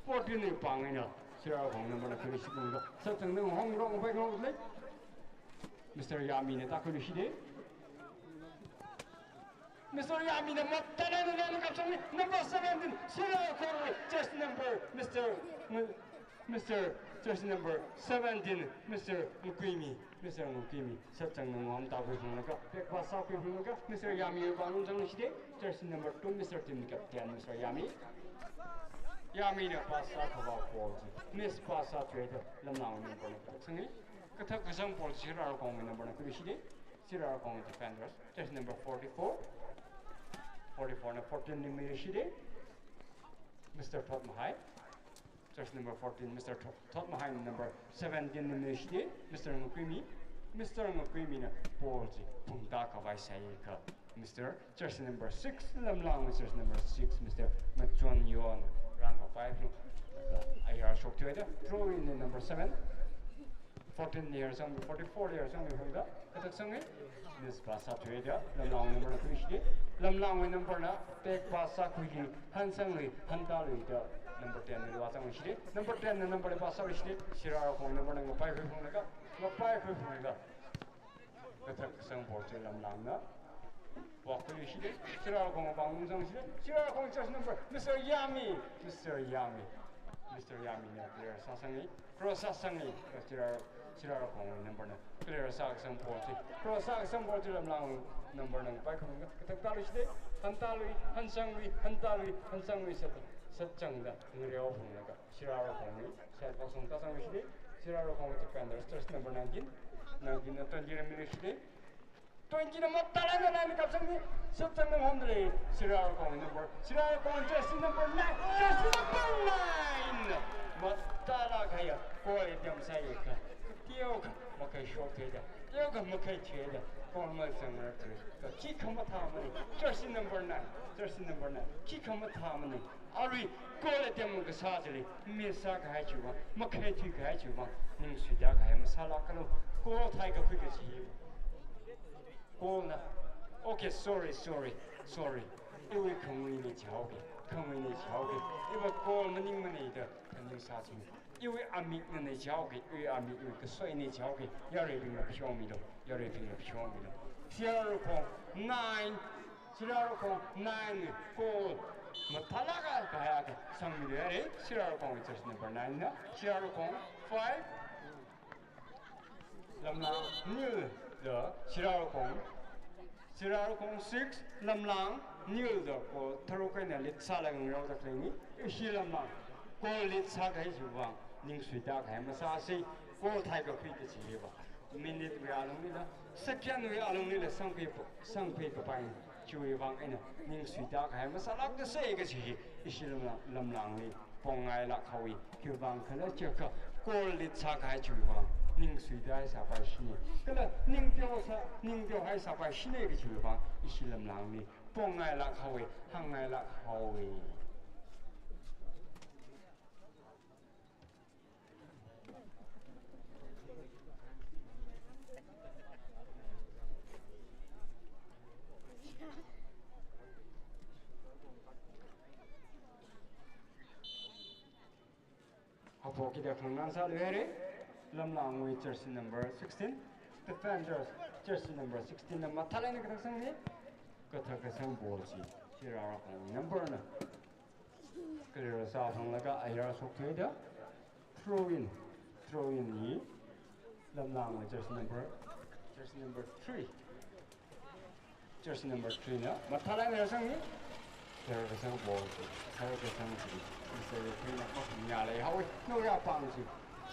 Fourteen wui pāng eina Sirarakhong number na khuiluishitphunglaga sāchangda ngahong rok ngapai ngarok lei. Mister Yami na tākhuiluishitei. Mister Yami na mathālāk eina line kapsangni. Number seventeen, Sirarakhongwui jersey number, Mister Ng-, Mister jersey number seventeen, Mister Ngukuimi, Mister Ngukuimi. Sāchangda ngahom tākhuiphunglaga, back pass sākhuiphunglaga, Mister Yami pāng ungzangluishitei, jersey number two, Mister team captain, Mister Yami. Yami na pass sākhavā ball chi miss pass sāthuida Lamlang number na kathak sangni. Kathak kasang ball Sirarakhong number na khuiluishitei. Sirarakhong defenders, jersey number forty-four. Forty-four na fourteen ni miluishitei. Mister Thotmahai. Jersey number fourteen, Mister Thot-, Thotmahai na number seventeen ni miluishitei. Mister Ngukuimi. Mister Ngukuimi na ball chi phungtā khavai sāikha Mister jersey number six, Lamlang jersey number six, Mister Machon Yon rāngkapai phung. Ayar shokthuida, throw in number seven. Fourteen li harsangmi, forty-four li harsangmi phungda kathak sangni. Miss pass sāthuida, Lamlang number na khuiluishitei. Lamlang number na back pass sākhuili, hansangli, hantāluida number ten li vāzangluishitei. Number ten na number li pass sāluishitei. Sirarakhong number na ngapai khuiphunglaga, ngapai khuiphunglaga kathak kasang ball chi Lamlangna vākhuiluishitei. Sirarakhong pāng ungzangluishitei. Sirarakhong jersey number, Mister Yami. Mister Yami. Mister Yami na clear sāsangni. Cross sāsangni. Sira, Sirarakhong number na clear sākasang ball chi. Cross sākasang ball chi Lamlang number na ngapai khuiphunglaga kathak tāluishitei. Hantālui, hansangli, hantālui, hansangli sāt, sāchangda ngareophunglaga Sirarakhongli set vāsang tāsangluishitei. Sirarakhong defenders, jersey number nineteen. Nineteen na twenty na miluishitei. Twenty na mathālāk eina line kapsangni. Sāchangda ngahomda lei Sirarakhong number. Sirarakhong jersey number nine. Jersey number nine. Mathālāk kahaiya goal attempt sāikha, teokha makhai shokthuida, teokha makhaithuida, goal mazangrarthuida, khikha mathāmana. Jersey number nine. Jersey number nine. Khikha mathāmana. Arui goal attempt kasā chili miss sākahai chiwuivang, makhaithui kahai chiwuivang ning suitākahai masālākalu. Goal thaikakhui kachi hi. Goal na. Okay, sorry, sorry, sorry. Iwui khanguina jihaoki, khanguina jihaoki. Iva goal maningmana da khaning sāching. Iwui amikna jihaoki, iwui amik, iwui kasoina jihaoki. Yaruibingna phashokmilu, yaruibingna phashokmilu. Sirarakhong nine, Sirarakhong nine goal mathālāk kahai akha sangmilu haire. Sirarakhong jersey number nine na. Sirarakhong five, Lamlang nil da Sirarakhong. Sirarakhong six, Lamlang nil da goal tharuk eina lead sālaga ngareoda khaleini. Ishi Lamlang goal lead sākahai chiwuivang ning suitākahai masāsei. Goal thaikakhui kachi hiva minute wui alunglila, second wui alunglila sangphei, sangphei kapai chiwuivang eina ning suitākahai masālākdasei kachi hi ishi Lamlang, Lamlangli pongngailāk haowa. Khiwuivang khala jiakha goal lead sākahai chiwuivang ning suitāhaisāpaishina. Kala ning teosā, ning teohaisāpaishina kachiwuivang ishi Lamlangli pongngailāk haowa, hāngngailāk haowa. Haophok kida khangnan sālu haire. Lamlangwui jersey number sixteen, defenders jersey number sixteen na mathālāk eina kathak sangni. Kathak kasang ball chi Sirarakhong number na clear sāphanglaga ayar shokthuida throw in, throw in hi Lamlangwui jersey number, jersey number three, jersey number three na mathālāk eina sangni. Thar kasang ball, thar kasang chi, Mister Ukraine na makhamya leihaowa. Nawui apāng chi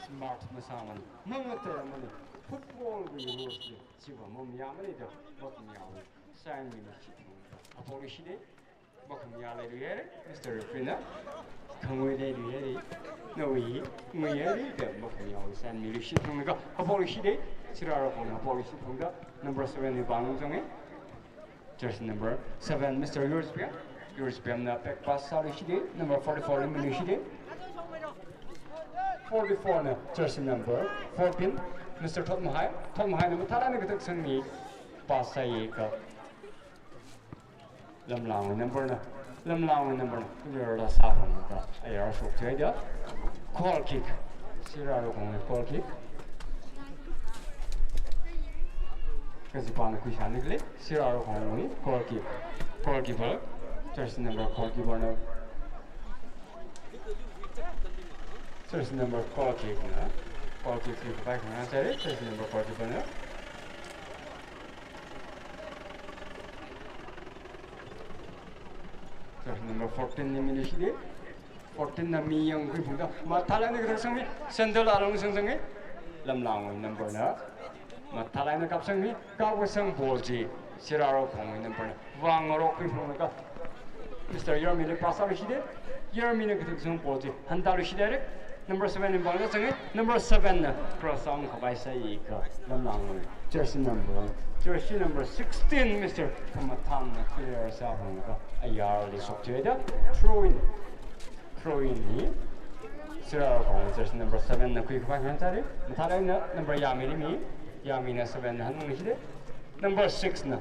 smart masāmana, mangateimana. Football wui rules chi chiva mamayāmana da makhamyahaowa. Sign mina chi thang. Apology de. Makhamayā leiluihaira, Mister Referee na. Khangui leiluihaira. Nawui ngui haira da makhamayāwui sign miluishit phunglaga, haophokluishita. Sirarakhongna haophokluishit phungda number seven li pāng zanga. Jersey number seven, Mister Yurspem. Yurspem na back pass sāluishita. Number forty-four li miluishita. Forty-four na jersey number fourteen, Mister Thotmahai. Thotmahai na mathālāk eina katak sangmi pass sāya kha Lamlangwui number na, Lamlangwui number na clear la sāphunglaga ayar shokthuida. Goal kick. Sirarakhongwui goal kick. Kazipana khuisānikhala, Sirarakhongwui goal kick. Goalkeeper, jersey number goalkeeper na, jersey number goal kick na, goal kick khuikhavai khangarān sāra, jersey number goalkeeper na. Jersey number fourteen li miluishita. Fourteen na mi yang khuiphungda, mathālāk eina katak sangmi, center la alung sangzanga. Lamlangwui number na mathālāk eina kapsangmi, kapkasang ball chi Sirarakhongwui number na vāngarok khuiphunglaga Mister Yarmili pass sāluishita. Yarmina katak sangmi ball chi hantāluishita. Number seven li pāng zanga. Number seven na cross ungkhavai sāya kha Lamlangwui jersey number, jersey number sixteen, Mister Khamathanna clear sāphunglaga ayarli shokthuida. Throw in. Throw in hi Sirarakhong jersey number seven na khuikhavai khangarān sāra. Mathālāk eina number Yamili mi. Yamina seven na hanungluishita. Number six na,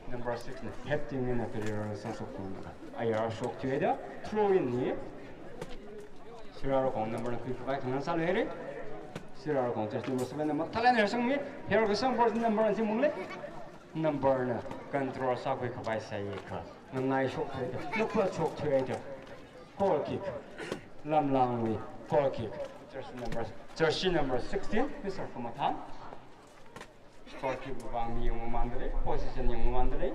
number six na heading eina clear sāshokphunglaga ayar shokthuida. Throw in hi Sirarakhong number na khuikhavai khangarān sāluihaira. Sirarakhong jersey number seven na mathālāk eina harsangmi, hairkasang ball number na chi mungli. Number na control sākhuikhavai sāya kha ngangai shokthuida, napa shokthuida. Goal kick. Lamlangwui goal kick. Jersey number, jersey number sixteen, Mister Khamathan. Goal kick vang mi yangmamanda lei, position yangmamanda lei.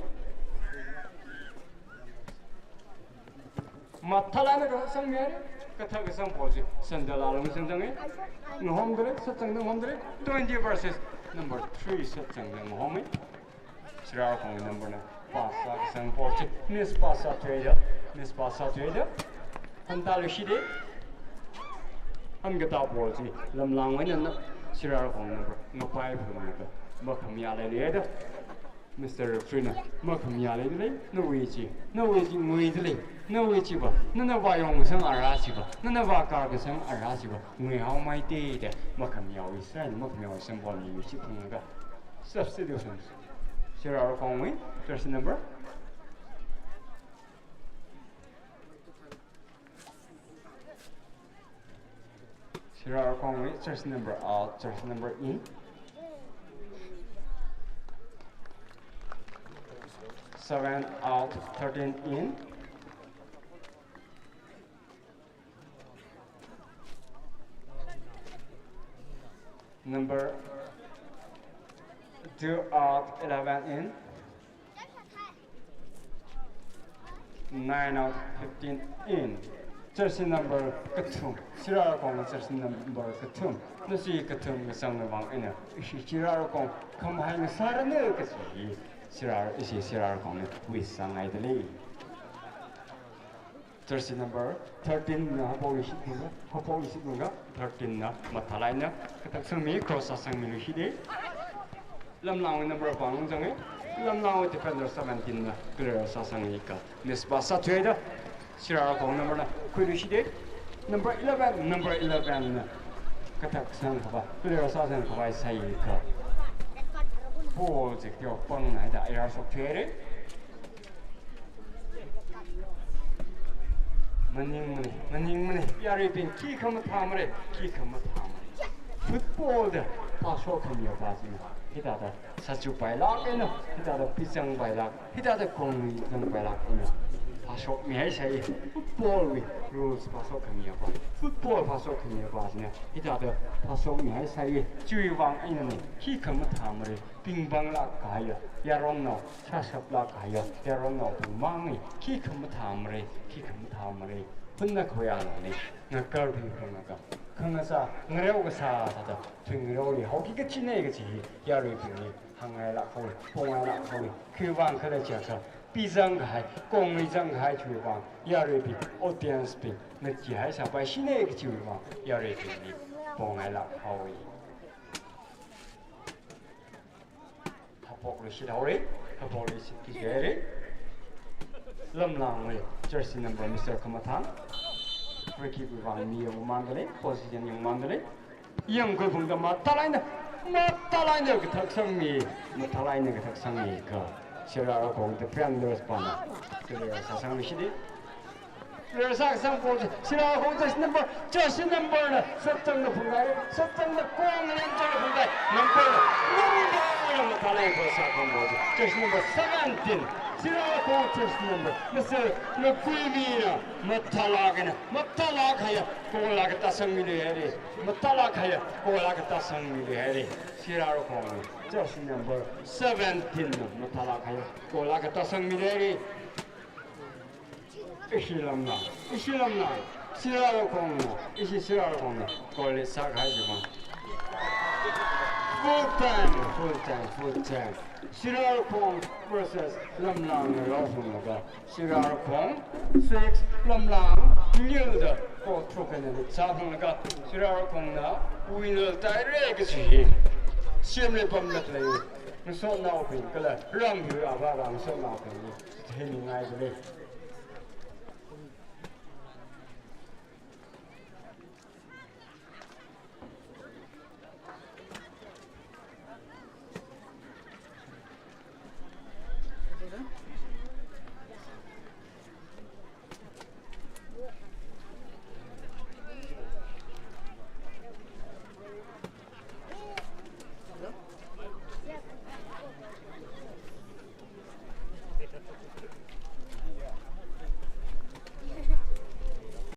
Mathālāk eina katak sangmi haira, katak kasang ball chi center la alung sangzanga. Ngahomda lei, sāzangda ngahomda lei, twenty versus number three sāzangda ngahomi. Sirarakhong number na pass sākasang ball chi miss pass sāthuida, miss pass sāthuida. Hantāluishita. Hangkatā ball chi Lamlangwui eina Sirarakhong number ngapai phunglaga makhamayā leiluihaida. Mister Referee na makhamayā leida lei, nawui chi, nawui chi nguida lei, nawui chi va, nana vāyong kasang ara chi va, nana vākar kasang ara chi va nguihaomeida da makhamayāwui sign, makhamayāwui symbol miluishit phunglaga. Substitution. Sirarakhongwui jersey number, Sirarakhongwui jersey number out, jersey number in. Seven out, thirteen in. Number two out, eleven in. Nine out, fifteen in. Jersey number kathum. Sirarakhong jersey number kathum. Nashi kathum kasangna vang eina ishi Sirarakhong khamahai ngasāranu kachi hi Sirar, ishi Sirarakhongna wish sāngaida lei. Jersey number thirteen na haophokluishit phunglaga, haophokluishit phunglaga, thirteen na mathālāk eina katak sangmi cross sāsangmiluishita. Lamlangwui number pāng zanga. Lamlangwui defender seventeen na clear sāsanga kha miss pass sāthuida. Sirarakhong number na khuiluishita. Number eleven, number eleven na katak sangkhavai, clear sāsangkhavai sāya kha ball chi teopangna da ayar shokthuira. Maningmana, maningmana, yaruibing khikha mathāmara, khikha mathāmara. Football da phāshok khamiya pa china hithāda sāchupailāk eina, hithāda pizangpailāk, hithāda khongzangpailāk eina phāshokmihaisai. Football wui rules phāshok khamiya pa, football phāshok khamiya pa china hithāda phāshokmihaisai. Chiwui vang einana khikha mathāmara, pingpanglāk kahaiya yaronnao, shāshaplāk kahaiya yaronnao tungmangna khikha mathāmara, khikha mathāmara. Phunna khoya nani ngakarpi phunna ka khangasa ngareo kasā thāda thingreo li haoki kachina kachi hi yaruibingli hāngngailāk haowa, pongngailāk haowa. Khiwui vang khala chiakha pizang kahai, kongli zang kahai chiwui vang, yaruibing, audience bing, ngacheehai sāpai shine kachiwui vang, yaruibingli pongailāk haowa. Haophokluishit haora, haophokluishit ki haira. Lamlangwui jersey number Mister Khamathan. Free kick wui vang mi yangmandalei, position yangmandalei. Yangkhui phungda mathālāk eina, mathālāk eina kathak sangmi, mathālāk eina kathak sangmi kha Sirarakhong defenders pana clear sāsangluishita. Clear sāsang ball chi Sirarakhong jersey number, jersey number na sāchangda phungkahai, sāchangda kong len changda phungkahai. Number, number na mathālāk eina sākahai ball chi jersey number seventeen, Sirarakhong jersey number, Mister Ngakuimina mathālāk eina, mathālāk kahaiya goal akha tāsangmida haira. Mathālāk kahaiya goal akha tāsangmida haira. Sirarakhong jersey number seventeen na mathālāk kahaiya goal akha tāsangmida haira. Ishi Lamlang, ishi Lamlang, Sirarakhongna, ishi Sirarakhongna goal lead sākahai chi vang. Full time, full time, full time. Sirarakhong versus Lamlang rao phunglaga Sirarakhong six, Lamlang nil da goal thruk eina lead sāphunglaga Sirarakhongna winner tāhaira kachi hi semlei pamda khalei ngasotnaobing kala ram hiwui avāvā ngasotnaobingli theingaidalei.